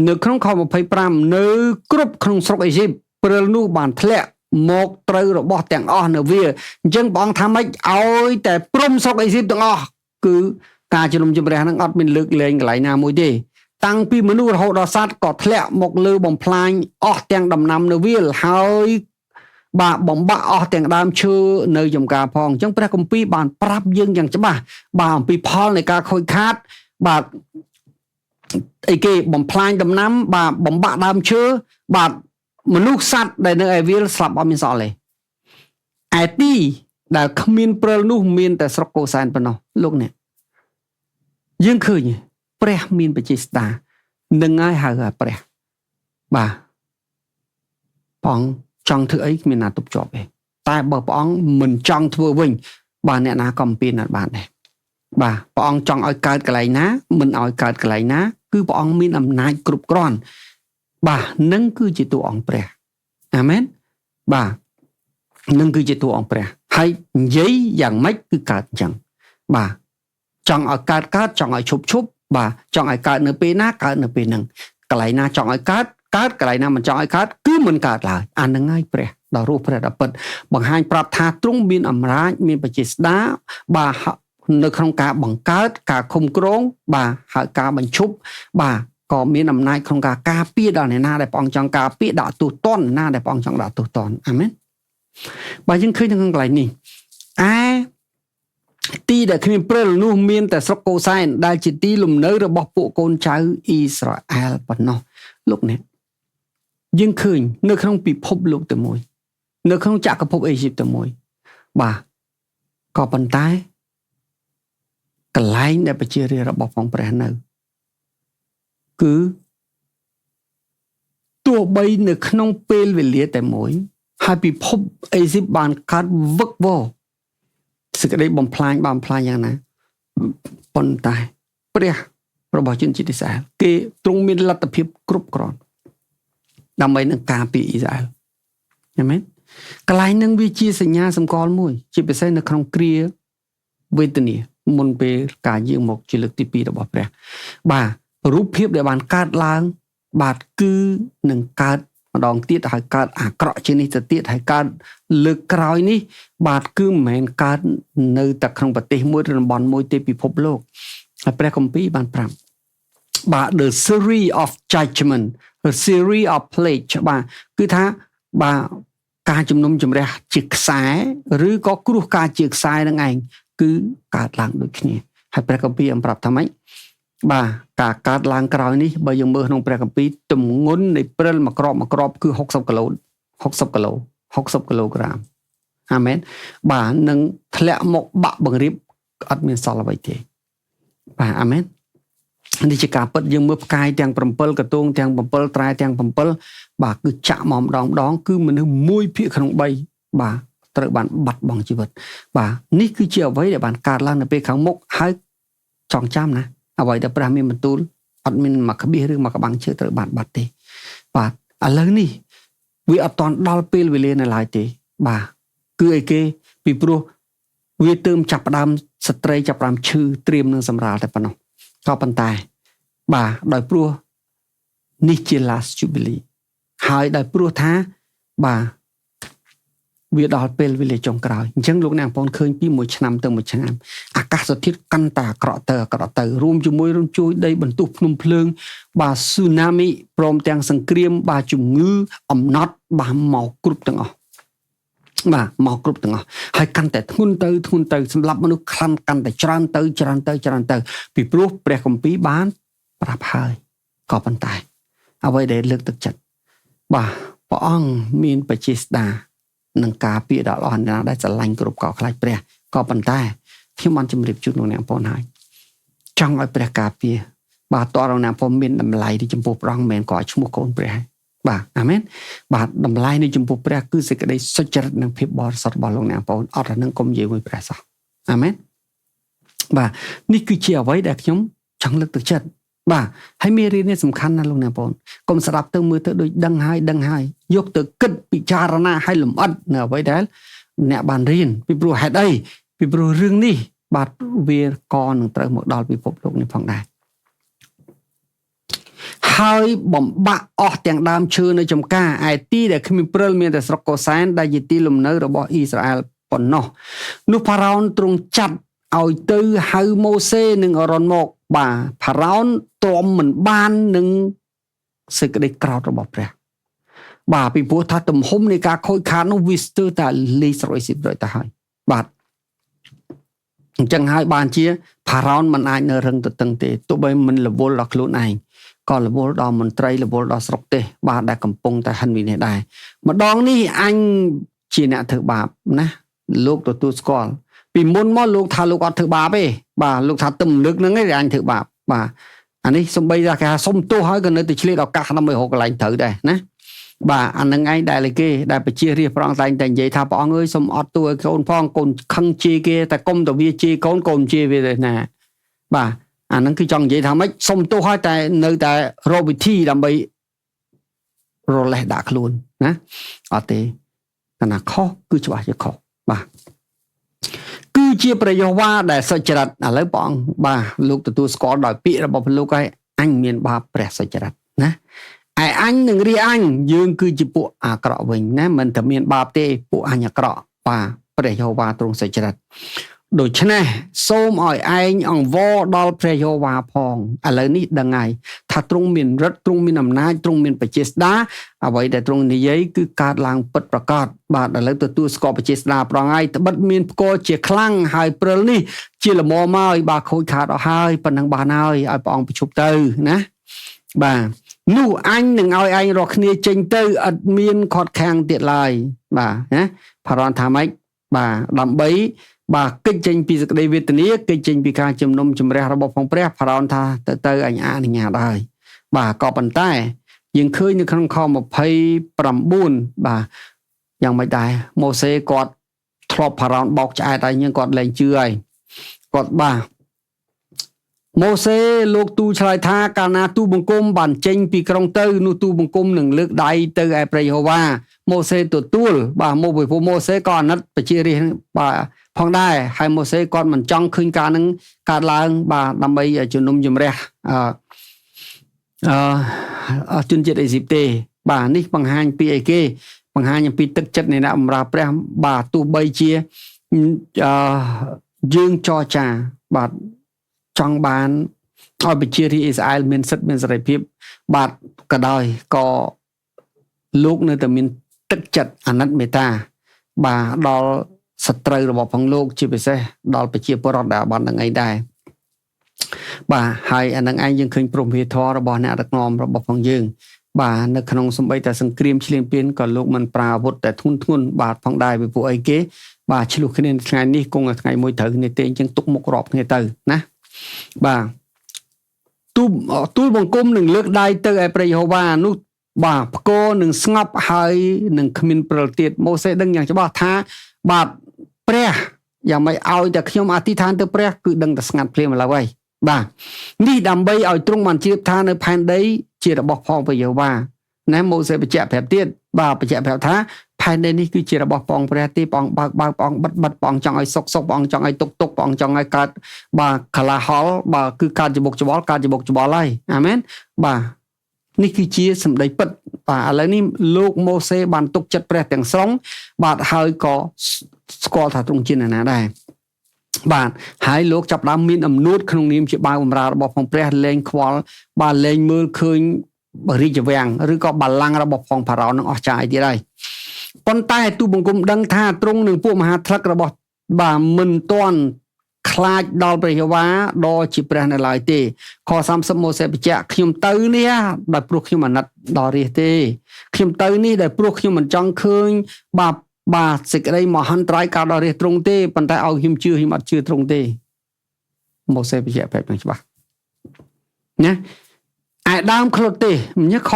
នៅក្នុងខ25នៅគ្រប់ក្នុងស្រុកអេស៊ីបព្រិលនោះបានធ្លាក់ មកត្រូវរបស់ទាំងអស់នៅវាអញ្ចឹងព្រះអង្គថាម៉េចឲ្យតែព្រំស្រុកអេស៊ីបទាំងអស់គឺការជំនុំជម្រះហ្នឹងអត់មានលើកលែងកន្លែងណាមួយទេតាំងពីមនុស្សរហូតដល់សត្វក៏ធ្លាក់មកលើបំផ្លាញអស់ទាំងដំណាំនៅវាលហើយបាទបំបាក់អស់ទាំងដើមឈើនៅចំការផងអញ្ចឹងព្រះគម្ពីរបានប្រាប់យើងយ៉ាងច្បាស់បាទអំពីផលនៃការខូចខាតបាទអីគេបំផ្លាញដំណាំបាទបំបាក់ដើមឈើបាទមនុស្សសត្វដែលនៅឯវាលស្លាប់អត់មានសល់ទេឯទីដែលគ្មានព្រិលនោះមានតែស្រុកកូសែនប៉ុណ្ណោះលោកអ្នកយើងឃើញព្រះមានបជាស្ដានឹងហើយហៅថាព្រះបាទព្រះអង្គចង់ធ្វើអីគ្មានណាទប់ជាប់ទេតែបើព្រះអង្គមិនចង់ធ្វើវិញបាទអ្នកណាក៏អំពានអត់បានដែរបាទព្រះអង្គចង់ឲ្យកើតកន្លែងណាមិនឲ្យកើតកន្លែងណាគឺព្រះអង្គមានអំណាចគ្រប់គ្រាន់បាទនឹងគឺជាតួអង្គព្រះអាមែនបាទនឹងគឺជាតួអង្គព្រះហើយនិយាយយ៉ាងម៉េចគឺកើតអញ្ចឹងបាទចង់ឲ្យកើតកើតចង់ឲ្យឈប់ឈប់បាទចង់ឲ្យកើតនៅពេលណាកើតនៅពេលហ្នឹងកន្លែងណាចង់ឲ្យកើតកើតកន្លែងណាមិនចង់ឲ្យកើតគឺមិនកើតឡើយអាហ្នឹងហើយព្រះដ៏រស់ព្រះដ៏ពិតបង្ហាញប្រាប់ថាទ្រង់មានអំណាចមានបជាស្ដាបាទនៅក្នុងការបង្កើតការឃុំក្រងបាទហើយការបញ្ឈប់បាទក៏មានអំណាចក្នុងការការពារដល់អ្នកណាដែលព្រះអង្គចង់ការពារដាក់ទោសទណ្ឌណាដែលព្រះអង្គចង់ដាក់ទោសទណ្ឌអាមែនបាទយើងឃើញនៅក្នុងកន្លែងនេះឯទីដែលគ្មានព្រិលនោះមានតែស្រុកកូសែនដែលជាទីលំនៅរបស់ពួកកូនចៅអ៊ីស្រាអែលប៉ុណ្ណោះលោកអ្នកយើងឃើញនៅក្នុងពិភពលោកតែមួយនៅក្នុងចក្រភពអេស៊ីបតែមួយបាទក៏ប៉ុន្តែកន្លែងដែលប្រជារាស្ត្ររបស់ផងព្រះនៅគឺទោះបីនៅក្នុងពេលវេលាតែមួយហើយពិភពអេស៊ីបបានកើតវឹកវរសេចក្តីបំផ្លាញបានបំផ្លាញយ៉ាងណាប៉ុន្តែព្រះរបស់ជនជាតិអ៊ីស្រាអែលគេទ្រង់មានលទ្ធភាពគ្រប់គ្រាន់ដើម្បីនឹងការពារអ៊ីស្រាអែលអាមែនកន្លែងនឹងវាជាសញ្ញាសម្គាល់មួយជាពិសេសនៅក្នុងគ្រាវេទនាមុនពេលការយាងមកជាលើកទី2របស់ព្រះបាទរូបភាពដែលបានកើតឡើងបាទគឺនឹងកើតម្ដងទៀតហើយកើតអាក្រក់ជាងនេះទៅទៀតហើយកើតលើកក្រោយនេះបាទគឺមិនមែនកើតនៅតែក្នុងប្រទេសមួយឬតំបន់មួយទេពិភពលោកហើយព្រះគម្ពីរបានប្រាប់បាទ the series of judgment, the series of plague បាទគឺថាបាទការជំនុំជម្រះជាខ្សែឬក៏គ្រោះការជាខ្សែនឹងឯងគឺកើតឡើងដូចគ្នាហើយព្រះគម្ពីរបានប្រាប់ថាម៉េចបាទការកើតឡើងក្រោយនេះបើយើងមើលក្នុងព្រះគម្ពីរទម្ងន់នៃព្រិលមួយគ្រាប់មួយគ្រាប់គឺ60គីឡូ60គីឡូ60គីឡូក្រាមអាមែនបាទនឹងធ្លាក់មកបាក់បង្រៀបអត់មានសល់អ្វីទេបាទអាមែននេះជាការពិតយើងមើលផ្កាយទាំង7កតងទាំង7ត្រែទាំង7បាទគឺចាក់មកម្ដងម្ដងគឺមនុស្ស1ភាគក្នុង3បាទត្រូវបានបាត់បង់ជីវិតបាទនេះគឺជាអ្វីដែលបានកើតឡើងនៅពេលខាងមុខហើយចងចាំណាអ្វីដែលព្រះមានបន្ទូលអត់មានមួយក្បៀសឬមួយក្បាំងឈើត្រូវបានបាត់ទេបាទឥឡូវនេះវាអត់ទាន់ដល់ពេលវេលានៅឡើយទេបាទគឺអីគេពីព្រោះវាទើបចាប់ផ្ដើមស្ត្រីចាប់ផ្ដើមឈឺត្រៀមនឹងសម្រាលតែប៉ុណ្ណោះក៏ប៉ុន្តែបាទដោយព្រោះនេះជា last jubilee ហើយដោយព្រោះថាបាទវាដល់ពេលវេលាចុងក្រោយអញ្ចឹងលោកអ្នកបងប្អូនឃើញពីមួយឆ្នាំទៅមួយឆ្នាំអាកាសធាតុកាន់តែអាក្រក់ទៅអាក្រក់ទៅរួមជាមួយរំជួយដីបន្ទុះភ្នំភ្លើងបាទស៊ូណាមីព្រមទាំងសង្គ្រាមបាទជំងឺអំណត់បាទមកគ្រប់ទាំងអស់បាទមកគ្រប់ទាំងអស់ហើយកាន់តែធ្ងន់ទៅធ្ងន់ទៅសម្រាប់មនុស្សខ្លាំងកាន់តែច្រើនទៅច្រើនទៅច្រើនទៅពីព្រោះព្រះគម្ពីរបានប្រាប់ហើយក៏ប៉ុន្តែអ្វីដែលលើកទឹកចិត្តបាទព្រះអង្គមានបជាស្ដានឹងការពារដល់អស់អ្នកដែលស្រឡាញ់គ្រប់កោខ្លាចព្រះក៏ប៉ុន្តែខ្ញុំបានជម្រាបជូនលោកអ្នកបងប្អូនហើយចង់ឲ្យព្រះការពារបាទតើលោកអ្នកបងប្អូនមានតម្លៃនៅចំពោះព្រះអង្គមិនមែនក៏ឈ្មោះកូនព្រះបាទអាមែនបាទតម្លៃនៅចំពោះព្រះគឺសេចក្តីសុចរិតនិងភាពបរិសុទ្ធរបស់លោកអ្នកបងប្អូនអត់អានឹងកុំនិយាយមួយព្រះសោះអាមែនបាទនេះគឺជាអ្វីដែលខ្ញុំចង់លើកទឹកចិត្តបាទហើយមេរៀននេះសំខាន់ណាស់លោកអ្នកបងប្អូនកុំស្ដាប់ទៅមើលទៅដូចដឹងហើយដឹងហើយយកទៅគិតពិចារណាឲ្យលម្អិតនៅអ្វីដែលអ្នកបានរៀនពីព្រោះហេតុអីពីព្រោះរឿងនេះបាទវាក៏នឹងត្រូវមកដល់ពិភពលោកនេះផងដែរ ហើយបំបាក់អស់ទាំងដើមឈើនៅចំការឯទីដែលគ្មានព្រិលមានតែស្រុកកូសែនដែលជាទីលំនៅរបស់អ៊ីស្រាអែលប៉ុណ្ណោះនោះផារ៉ោនទ្រង់ចាត់ឲ្យទៅហៅម៉ូសេនិងអារ៉ុនមកបាទផារ៉ោនទ្រាំមិនបាននឹងសេចក្តីក្រោធរបស់ព្រះបាទពីព្រោះថាទំហំនៃការខូចខាតនោះវាស្ទើរតែលីស្រុកអេស៊ីបរួចទៅហើយបាទអញ្ចឹងហើយបានជាផារ៉ោនមិនអាចនៅរឹងទទឹងទេទោះបីមិនរវល់ដល់ខ្លួនឯងក៏រវល់ដល់មន្ត្រីរវល់ដល់ស្រុកទេបាទដែលកំពុងតែហិនវិនិច្ឆ័យដែរម្ដងនេះអញជាអ្នកធ្វើបាបណាលោកទទួលស្គាល់ពីមុនមកលោកថាលោកអត់ធ្វើបាបទេបាទលោកថាទឹមលើកហ្នឹងឯងអញធ្វើបាបបាទអានេះសំបីថាគេថាសុំទោសហើយក៏នៅតែឆ្លៀតឱកាសដើម្បីរកកន្លែងត្រូវដែរណាបាទអានឹងឯងដែលគេដែលប្រជារាស្ត្រព្រះអង្គតែងតែនិយាយថាព្រះអង្គអើយសុំអត់ទោសឲ្យកូនផងកូនខឹងជេរគេតែកុំទៅវាជេរកូនកូនជេរវាទេណាបាទអានឹងគឺចង់និយាយថាម៉េចសុំទោសហើយតែនៅតែរកវិធីដើម្បីរលេះដាក់ខ្លួនណាអត់ទេកាលណាខុសគឺច្បាស់ជាខុសបាទគឺជាព្រះយេហូវ៉ាដែលសុចរិតឥឡូវព្រះអង្គបាទលោកទទួលស្គាល់ដោយពាក្យរបស់លោកហើយអញមានបាបព្រះសុចរិតណាឯអញនឹងរាអញយើងគឺជាពួកអាក្រក់វិញណាមិនតែមានបាបទេពួកអញអាក្រក់បាទព្រះយេហូវ៉ាទ្រង់សុចរិតដូច្នេះសូមឲ្យឯងអង្វរដល់ព្រះយេហូវ៉ាផងឥឡូវនេះដឹងហើយថាទ្រង់មានឫទ្ធិទ្រង់មានអំណាចទ្រង់មានបជាស្ដាអ្វីដែលទ្រង់និយាយគឺកើតឡើងពិតប្រាកដបាទឥឡូវទទួលស្គាល់បជាស្ដាប្រងហើយត្បិតមានផ្គរជាខ្លាំងហើយព្រិលនេះជាល្មមហើយបាទខូចខាតអស់ហើយប៉ុណ្ណឹងបានហើយឲ្យព្រះអង្គប្រជុំទៅណាបាទនោះអញនឹងឲ្យឯងរាល់គ្នាចេញទៅឥតមានខាត់ខាំងទៀតឡើយបាទណាផារ៉ោនថាម៉េចបាទដើម្បីបាទគេចចេញពីសេចក្តីវេទនាគេចចេញពីការជំនុំជម្រះរបស់ផងព្រះផារ៉ោនថាទៅអញអនុញ្ញាតហើយបាទក៏ប៉ុន្តែយើងឃើញនៅក្នុងខ29បាទយ៉ាងម៉េចដែរម៉ូសេគាត់ធ្លាប់ផារ៉ោនបោកឆ្អែតហើយញ៉ឹងគាត់លែងជឿហើយគាត់បាទម៉ូសេលោកទូលឆ្លើយថាកាលណាទូបង្គំបានចេញពីក្រុងទៅនោះទូបង្គំនឹងលើកដៃទៅឯព្រះយេហូវ៉ាម៉ូសេទទួលបាទមកពីព្រោះម៉ូសេក៏អាណិតប្រជារាស្ត្របាទផងដែរហើយម៉ូសេគាត់មិនចង់ឃើញការនឹងកើតឡើងបាទដើម្បីជំនុំជម្រះអឺជនជាតិអេស៊ីបទេបាទនេះបង្ហាញពីអីគេបង្ហាញអំពីទឹកចិត្តនៃអ្នកបម្រើព្រះបាទទោះបីជាយើងចរចាបាទចង់បានឲ្យប្រជារាស្ត្រអ៊ីស្រាអែលមានសិទ្ធិមានសេរីភាពបាទក៏ដោយក៏លោកនៅតែមានទឹកចិត្តអាណិតមេត្តាបាទដល់សត្រូវរបស់ផងលោកជាពិសេសដល់ប្រជាពលរដ្ឋដែលបាននឹងឯងដែរបាទហើយអានឹងឯងយើងឃើញព្រមវិធម៌របស់អ្នកដឹកនាំរបស់ផងយើងបាទនៅក្នុងសម្បីតែសង្គ្រាមឈ្លានពានក៏លោកមិនប្រើអាវុធតែធ្ងន់ធ្ងរបាទផងដែរពីពួកអីគេបាទឆ្លោះគ្នាថ្ងៃនេះគង់តែថ្ងៃមួយត្រូវគ្នាទេអញ្ចឹងទុកមុខរាប់គ្នាទៅណាបាទទូលបង្គំនឹងលើកដៃទៅឯព្រះយេហូវ៉ានោះបាទផ្គរនឹងស្ងប់ហើយនឹងគ្មានព្រិលទៀតម៉ូសេដឹងយ៉ាងច្បាស់ថាបាទព្រះយ៉ាងម៉េចឲ្យតែខ្ញុំអធិដ្ឋានទៅព្រះគឺដឹងតែស្ងាត់ភ្លាមឥឡូវហើយបាទនេះដើម្បីឲ្យទ្រង់បានជ្រាបថានៅផែនដីជារបស់ផងព្រះយេហូវ៉ាណាម៉ូសេបញ្ជាក់ប្រាប់ទៀតបាទបញ្ជាក់ប្រាប់ថាផែនដីនេះគឺជារបស់ផងព្រះទេព្រះអង្គបើកបើកព្រះអង្គបិទបិទព្រះអង្គចង់ឲ្យសុកសុកព្រះអង្គចង់ឲ្យទុកទុកព្រះអង្គចង់ឲ្យកើតបាទកលាហលបាទគឺកើតច្បុកច្បល់កើតច្បុកច្បល់ហើយអាមែនបាទនេះគឺជាសម្ដីពិតបាទឥឡូវនេះលោកម៉ូសេបានទុកចិត្តព្រះទាំងស្រុងបាទហើយក៏ស្គាល់ថាទ្រង់ជាអ្នកណាដែរបាទហើយលោកចាប់ដើមមានអំនួតក្នុងនាមជាបាវបម្រើរបស់ផងព្រះលែងខ្វល់បាទលែងមើលឃើញរាជវាំងឬក៏បល្ល័ង្ករបស់ផងផារ៉ោននឹងអស្ចារ្យទៀតហើយប៉ុន្តែទូបង្គំដឹងថាទ្រង់នឹងពួកមហាថ្លឹករបស់បាទមិនទាន់ខ្លាចដល់ព្រះយេហូវ៉ាដ៏ជាព្រះនៅឡើយទេខ30ម៉ូសេបញ្ជាក់ខ្ញុំទៅនេះដោយព្រោះខ្ញុំអាណិតដល់រាជទេខ្ញុំទៅនេះដោយព្រោះខ្ញុំមិនចង់ឃើញបាទបាទសេចក្តីមហន្តរាយកើតដល់រាជទ្រង់ទេប៉ុន្តែឲ្យខ្ញុំជឿខ្ញុំអត់ជឿទ្រង់ទេម៉ូសេបញ្ជាក់បែបនេះច្បាស់ណាឯដើមក្លុតទេញ៉ខ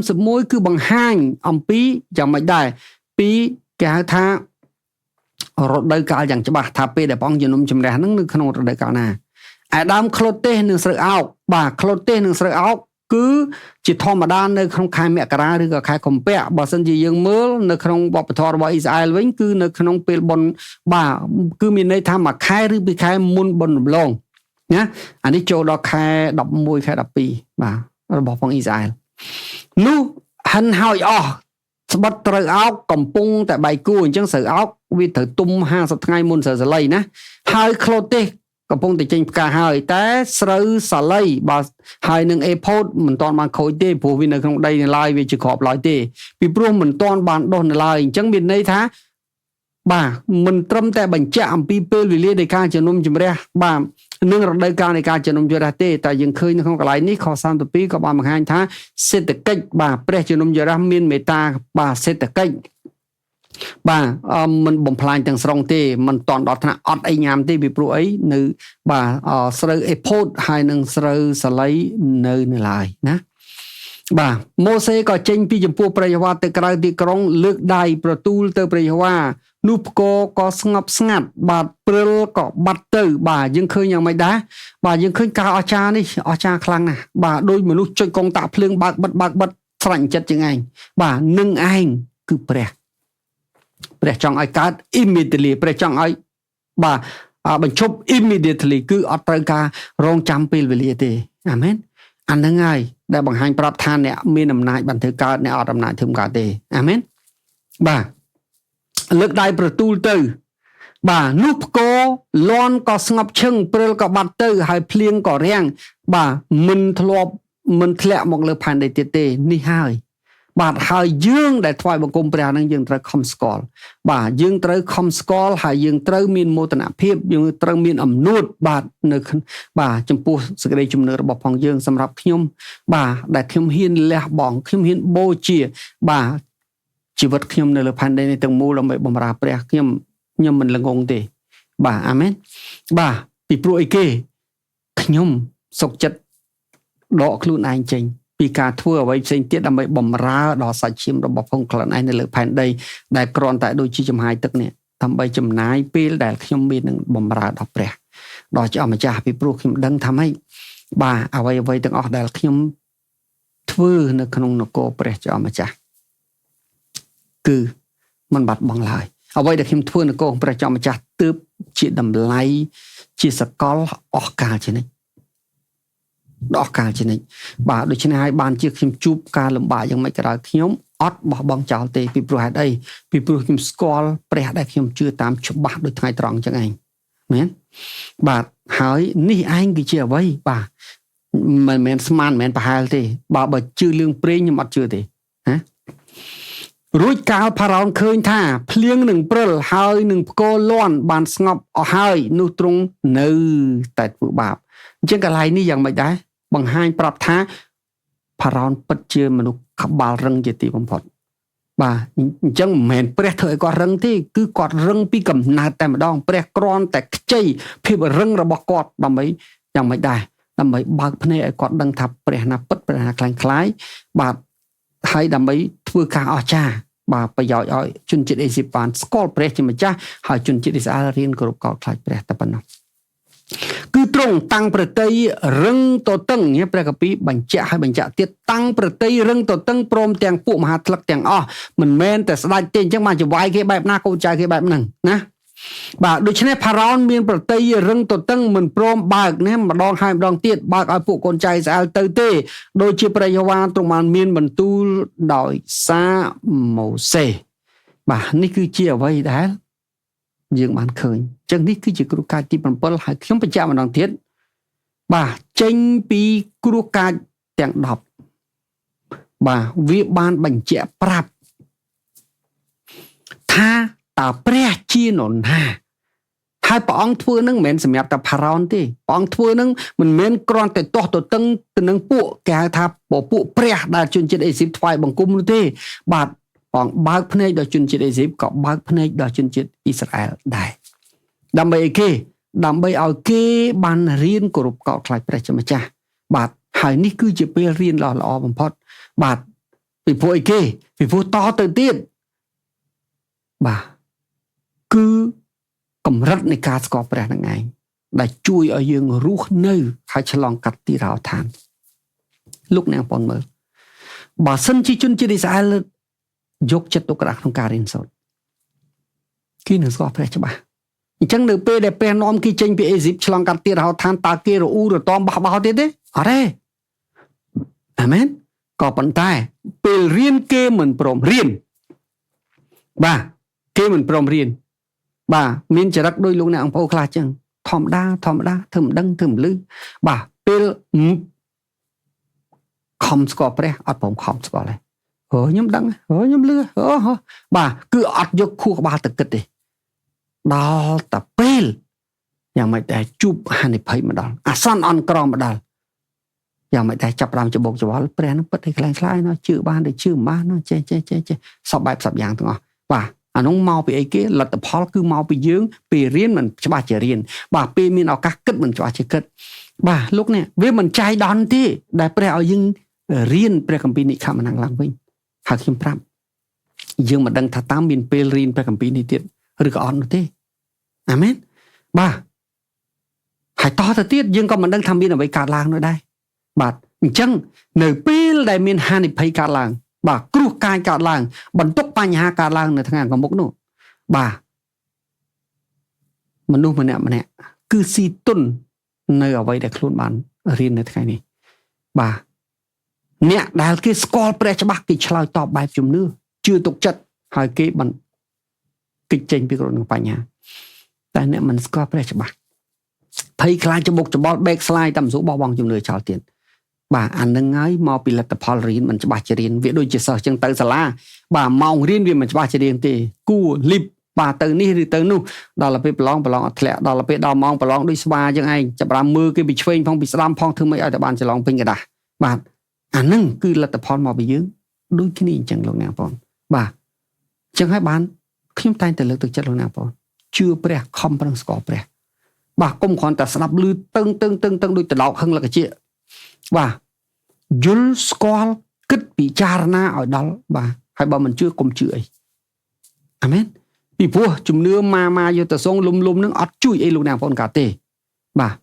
31គឺបង្ហាញអំពីយ៉ាងម៉េចដែរពីគេហៅថារដូវកាលយ៉ាងច្បាស់ថាពេលដែលព្រះអង្គជំនុំជម្រះហ្នឹងនៅក្នុងរដូវកាលណាឯដើមក្លុតទេសនិងស្រូវអោកបាទក្លុតទេសនិងស្រូវអោកគឺជាធម្មតានៅក្នុងខែមករាឬក៏ខែកុម្ភៈបើសិនជាយើងមើលនៅក្នុងវប្បធម៌របស់អ៊ីស្រាអែលវិញគឺនៅក្នុងពេលបុណ្យបាទគឺមានន័យថាមួយខែឬពីរខែមុនបុណ្យរំលងណាអានេះចូលដល់ខែ11ខែ12បាទ របស់ផងអ៊ីស្រាអែលនោះហិនហើយអស់ស្បិតត្រូវអោកកំពុងតែបែកគួរអញ្ចឹងស្រូវអោកវាត្រូវទុំ50ថ្ងៃមុនស្រូវសាលីណាហើយក្លូតទេសកំពុងតែចេញផ្កាហើយតែស្រូវសាលីបើហើយនឹងអេផូតមិនទាន់បានខូចទេព្រោះវានៅក្នុងដីនៅឡើយវាជាគ្រាប់ឡើយទេពីព្រោះមិនទាន់បានដុះនៅឡើយអញ្ចឹងមានន័យថាបាទមិនត្រឹមតែបញ្ជាក់អំពីពេលវេលានៃការជំនុំជម្រះបាទនឹងរដូវកាលនៃការជំនុំជម្រះទេតែយើងឃើញនៅក្នុងកន្លែងនេះខ32ក៏បានបង្ហាញថាសេដ្ឋកិច្ចបាទព្រះជំនុំជម្រះមានមេត្តាបាទសេដ្ឋកិច្ចបាទមិនបំផ្លាញទាំងស្រុងទេមិនតន់ដល់ថ្នាក់អត់អីញ៉ាំទេពីព្រោះអីនៅបាទស្រូវអេផូតហើយនឹងស្រូវសាលីនៅនៅឡើយណាបាទម៉ូសេក៏ចេញពីចំពោះព្រះយេហូវ៉ាទៅក្រៅទីក្រុងលើកដៃប្រទូលទៅព្រះយេហូវ៉ានោះផ្គរក៏ស្ងប់ស្ងាត់បាទព្រិលក៏បាត់ទៅបាទយើងឃើញយ៉ាងម៉េចដែរបាទយើងឃើញការអស្ចារ្យនេះអស្ចារ្យខ្លាំងណាស់បាទដោយមនុស្សចុចកងតាក់ភ្លើងបើកបិទបើកបិទស្រេចចិត្តជាងឯងបាទនឹងឯងគឺព្រះព្រះចង់ឲ្យកើត immediately ព្រះចង់ឲ្យបាទបញ្ឈប់ immediately គឺអត់ត្រូវការរងចាំពេលវេលាទេអាមែនអានឹងហើយដែលបង្ហាញប្រាប់ថាអ្នកមានអំណាចបានធ្វើកើតអ្នកអត់អំណាចធ្វើមិនកើតទេអាមែនបាទលើកដៃប្រទូលទៅបាទនោះផ្គរលាន់ក៏ស្ងប់ឈឹងព្រិលក៏បាត់ទៅហើយភ្លៀងក៏រាំងបាទមិនធ្លាប់មិនធ្លាក់មកលើផែនដីទៀតទេនេះហើយបាទហើយយើងដែលថ្វាយបង្គំព្រះនឹងយើងត្រូវខំស្គាល់បាទយើងត្រូវខំស្គាល់ហើយយើងត្រូវមានមោទនភាពយើងត្រូវមានអំនួតបាទនៅបាទចំពោះសេចក្តីជំនឿរបស់ផងយើងសម្រាប់ខ្ញុំបាទដែលខ្ញុំហ៊ានលះបង់ខ្ញុំហ៊ានបូជាបាទជីវិតខ្ញុំនៅលើផែនដីនេះទាំងមូលដើម្បីបម្រើព្រះខ្ញុំមិនល្ងងទេបាទអាមែនបាទពីព្រោះអីគេខ្ញុំសុខចិត្តដកខ្លួនឯងចេញពីការធ្វើអ្វីផ្សេងទៀតដើម្បីបំរើដល់សាច់ឈាមរបស់ផងខ្លួនឯងនៅលើផែនដីដែលគ្រាន់តែដូចជាចំហាយទឹកនេះដើម្បីចំណាយពេលដែលខ្ញុំមាននឹងបំរើដល់ព្រះដល់ជាម្ចាស់ពីព្រោះខ្ញុំដឹងថាម៉េចបាទអ្វីអ្វីទាំងអស់ដែលខ្ញុំធ្វើនៅក្នុងនគរព្រះជាម្ចាស់គឺមិនបាត់បង់ឡើយអ្វីដែលខ្ញុំធ្វើនៅគរព្រះជាម្ចាស់ទើបជាតម្លៃជាសកលអស់កាលជានិច្ចដល់កាលជានិច្ចបាទដូច្នេះហើយបានជាខ្ញុំជួបការលំបាកយ៉ាងម៉េចក៏ដោយខ្ញុំអត់បោះបង់ចោលទេពីព្រោះហេតុអីពីព្រោះខ្ញុំស្គាល់ព្រះដែលខ្ញុំជឿតាមច្បាស់ដូចថ្ងៃត្រង់ចឹងឯងមែនបាទហើយនេះឯងគឺជាអ្វីបាទមិនមែនស្មានមិនមែនប្រហែលទេបើជឿរឿងព្រេងខ្ញុំអត់ជឿទេណារួចកាលផារ៉ោនឃើញថាភ្លៀងនឹងព្រិលហើយនឹងផ្គរលាន់បានស្ងប់អស់ហើយនោះទ្រង់នៅតែធ្វើបាបអញ្ចឹងកន្លែងនេះយ៉ាងម៉េចដែរបង្ហាញប្រាប់ថាផារ៉ោនពិតជាមនុស្សក្បាលរឹងជាទីបំផុតបាទអញ្ចឹងមិនមែនព្រះធ្វើឲ្យគាត់រឹងទេគឺគាត់រឹងពីកំណើតតែម្ដងព្រះគ្រាន់តែខ្ចីភាពរឹងរបស់គាត់ដើម្បីយ៉ាងម៉េចដែរដើម្បីបើកភ្នែកឲ្យគាត់ដឹងថាព្រះណាពិតព្រះណាខ្លាំងខ្លាយបាទហើយដើម្បីធ្វើការអស្ចារ្យបាទប្រយោជន៍ឲ្យជនជាតិអេស៊ីបបានស្គាល់ព្រះជាម្ចាស់ហើយជនជាតិអ៊ីស្រាអែលរៀនគោរពកោតខ្លាចព្រះតែប៉ុណ្ណោះគឺទ្រង់តាំងប្រតិយរឹងទទឹងព្រះកាពីបញ្ជាក់ឲ្យបញ្ជាក់ទៀតតាំងប្រតិយរឹងទទឹងព្រមទាំងពួកមហាថ្លឹកទាំងអស់មិនមែនតែស្ដេចទេអញ្ចឹងបានចវាយគេបែបណាកូនចៅគេបែបហ្នឹងណាបាទដូច្នេះផារ៉ោនមានប្រតិយរឹងទទឹងមិនព្រមបើកណាម្ដងហើយម្ដងទៀតបើកឲ្យពួកកូនចៅអ៊ីស្រាអែលទៅទេដូចជាព្រះយេហូវ៉ាទ្រង់បានមានបន្ទូលដោយសារម៉ូសេបាទនេះគឺជាអ្វីដែលយើងបានឃើញចឹងនេះគឺជាគ្រោះកាចទី7ហើយខ្ញុំបញ្ជាក់ម្ដងទៀតបាទចេញពីគ្រោះកាចទាំង10បាទវាបានបញ្ជាក់ប្រាប់ថាតើព្រះជានរណាហើយព្រះអង្គធ្វើនឹងមិនមែនសម្រាប់តែផារ៉ោនទេព្រះអង្គធ្វើនឹងមិនមែនគ្រាន់តែទាស់ទទឹងទៅនឹងពួកគេហៅថាពួកព្រះដែលជនជាតិអេស៊ីបថ្វាយបង្គំនោះទេបាទព្រះអង្គបើកភ្នែកដល់ជនជាតិអេស៊ីបក៏បើកភ្នែកដល់ជនជាតិអ៊ីស្រាអែលដែរដើម្បីអីគេដើម្បីឲ្យគេបានរៀនគោរពកោតខ្លាចព្រះជាម្ចាស់បាទហើយនេះគឺជាពេលរៀនល្អល្អបំផុតបាទពីព្រោះអីគេពីព្រោះតទៅទៀតបាទគឺកម្រិតនៃការស្គាល់ព្រះនឹងឯងដែលជួយឲ្យយើងរស់នៅហើយឆ្លងកាត់ទីរោឋានលោកអ្នកបងមើលបើសិនជាជនជាតិអ៊ីស្រាអែលយកចិត្តទុកដាក់ក្នុងការរៀនសូត្រគេនឹងស្គាល់ព្រះច្បាស់អញ្ចឹងនៅពេលដែលព្រះនាំគេចេញពីអេស៊ីបឆ្លងកាត់ទីរហោឋានតើគេរអ៊ូរទាំបះបោទៀតទេអត់ទេ អាមែនក៏ប៉ុន្តែពេលរៀនគេមិនព្រមរៀនបាទគេមិនព្រមរៀនបាទមានចរិតដោយលោកអ្នកអង្គប្អូនខ្លះចឹងធម្មតាធម្មតាធ្វើមិនដឹងធ្វើមិនលឺបាទពេលខំស្គាល់ព្រះអត់ព្រមខំស្គាល់ទេអូខ្ញុំដឹងអូខ្ញុំលឺអូបាទគឺអត់យកខួរក្បាលទៅគិតទេដល់តែពេលយ៉ាងម៉េចដែរជួបហានិភ័យមកដល់អាសន្នអន់ក្រមកដល់យ៉ាងម៉េចដែរចាប់ផ្ដើមច្បោកច្បល់ព្រះនឹងពិតឲ្យខ្លាំងខ្លាយណោះជឿបានឬជឿមិនបានណោះចេះចេះចេះចេះសពបែបសពយ៉ាងទាំងអស់បាទអានោះមកពីអីគេលទ្ធផលគឺមកពីយើងពេលរៀនមិនច្បាស់ជារៀនបាទពេលមានឱកាសគិតមិនច្បាស់ជាគិតបាទលោកនេះវាមិនចៃដន្យទេដែលព្រះឲ្យយើងរៀនព្រះគម្ពីរនិខមណាំងឡើងវិញហើយខ្ញុំប្រាប់យើងមិនដឹងថាតាមមានពេលរៀនព្រះគម្ពីរនេះទៀតឬក៏អត់នោះទេអាមែនបាទហើយតទៅទៀតយើងក៏មិនដឹងថាមានអ្វីកើតឡើងនោះដែរបាទអញ្ចឹងនៅពេលដែលមានហានិភ័យកើតឡើងបាទគ្រោះកាចកើតឡើងបន្ទុកបញ្ហាកើតឡើងនៅថ្ងៃខាងមុខនោះបាទមនុស្សម្នាក់ម្នាក់គឺស៊ីទុននៅអ្វីដែលខ្លួនបានរៀននៅថ្ងៃនេះបាទអ្នកដែលគេស្គាល់ព្រះច្បាស់គេឆ្លើយតបបែបជំនឿជឿទុកចិត្តហើយគេបានគេចចេញពីគ្រោះនឹងបញ្ហាតែអ្នកមិនស្គាល់ព្រះច្បាស់ភ័យខ្លាចច្បុកច្បល់បែកស្លាយតាមស៊ូបោះបង់ជំនឿចោលទៀតបាទអានឹងហើយមកពីលទ្ធផលរៀនមិនច្បាស់ជារៀនវាដូចជាសិស្សចឹងទៅសាលាបាទម៉ោងរៀនវាមិនច្បាស់ជារៀនទេគួលីបបាទទៅនេះឬទៅនោះដល់ពេលប្រឡងប្រឡងអត់ធ្លាក់ដល់ពេលដល់ម៉ោងប្រឡងដូចស្វាចឹងឯងចាប់ផ្ដើមមើលគេពីឆ្វេងផងពីស្ដាំផងធ្វើម៉េចឲ្យតែបានច្រឡងពេញกระดาษបាទអានឹងគឺលទ្ធផលមកពីយើងដូចគ្នាអញ្ចឹងលោកអ្នកបងបាទអញ្ចឹងហើយបានខ្ញុំតែងតែលើកទឹកចិត្តលោកអ្នកបងជឿព្រះខំប្រឹងស្គាល់ព្រះបាទកុំគ្រាន់តែស្ដាប់ឮតឹងតឹងតឹងតឹងដូចតដោកហឹងលកជាបាទយល់ស្គាល់គិតពិចារណាឲ្យដល់បាទហើយបើមិនជឿកុំជឿអីអាមែនពីព្រោះជំនឿម៉ាម៉ាយកទៅសងលុំលុំនឹងអត់ជួយអីលោកអ្នកបងប្អូនកាទេបាទ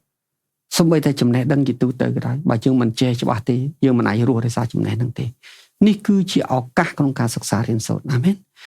សូម្បីតែចំណេះដឹងជាទូទៅក៏ដោយបើយើងមិនចេះច្បាស់ទេយើងមិនអាចរស់ដោយសារចំណេះហ្នឹងទេនេះគឺជាឱកាសក្នុងការសិក្សារៀនសូត្រអាមែន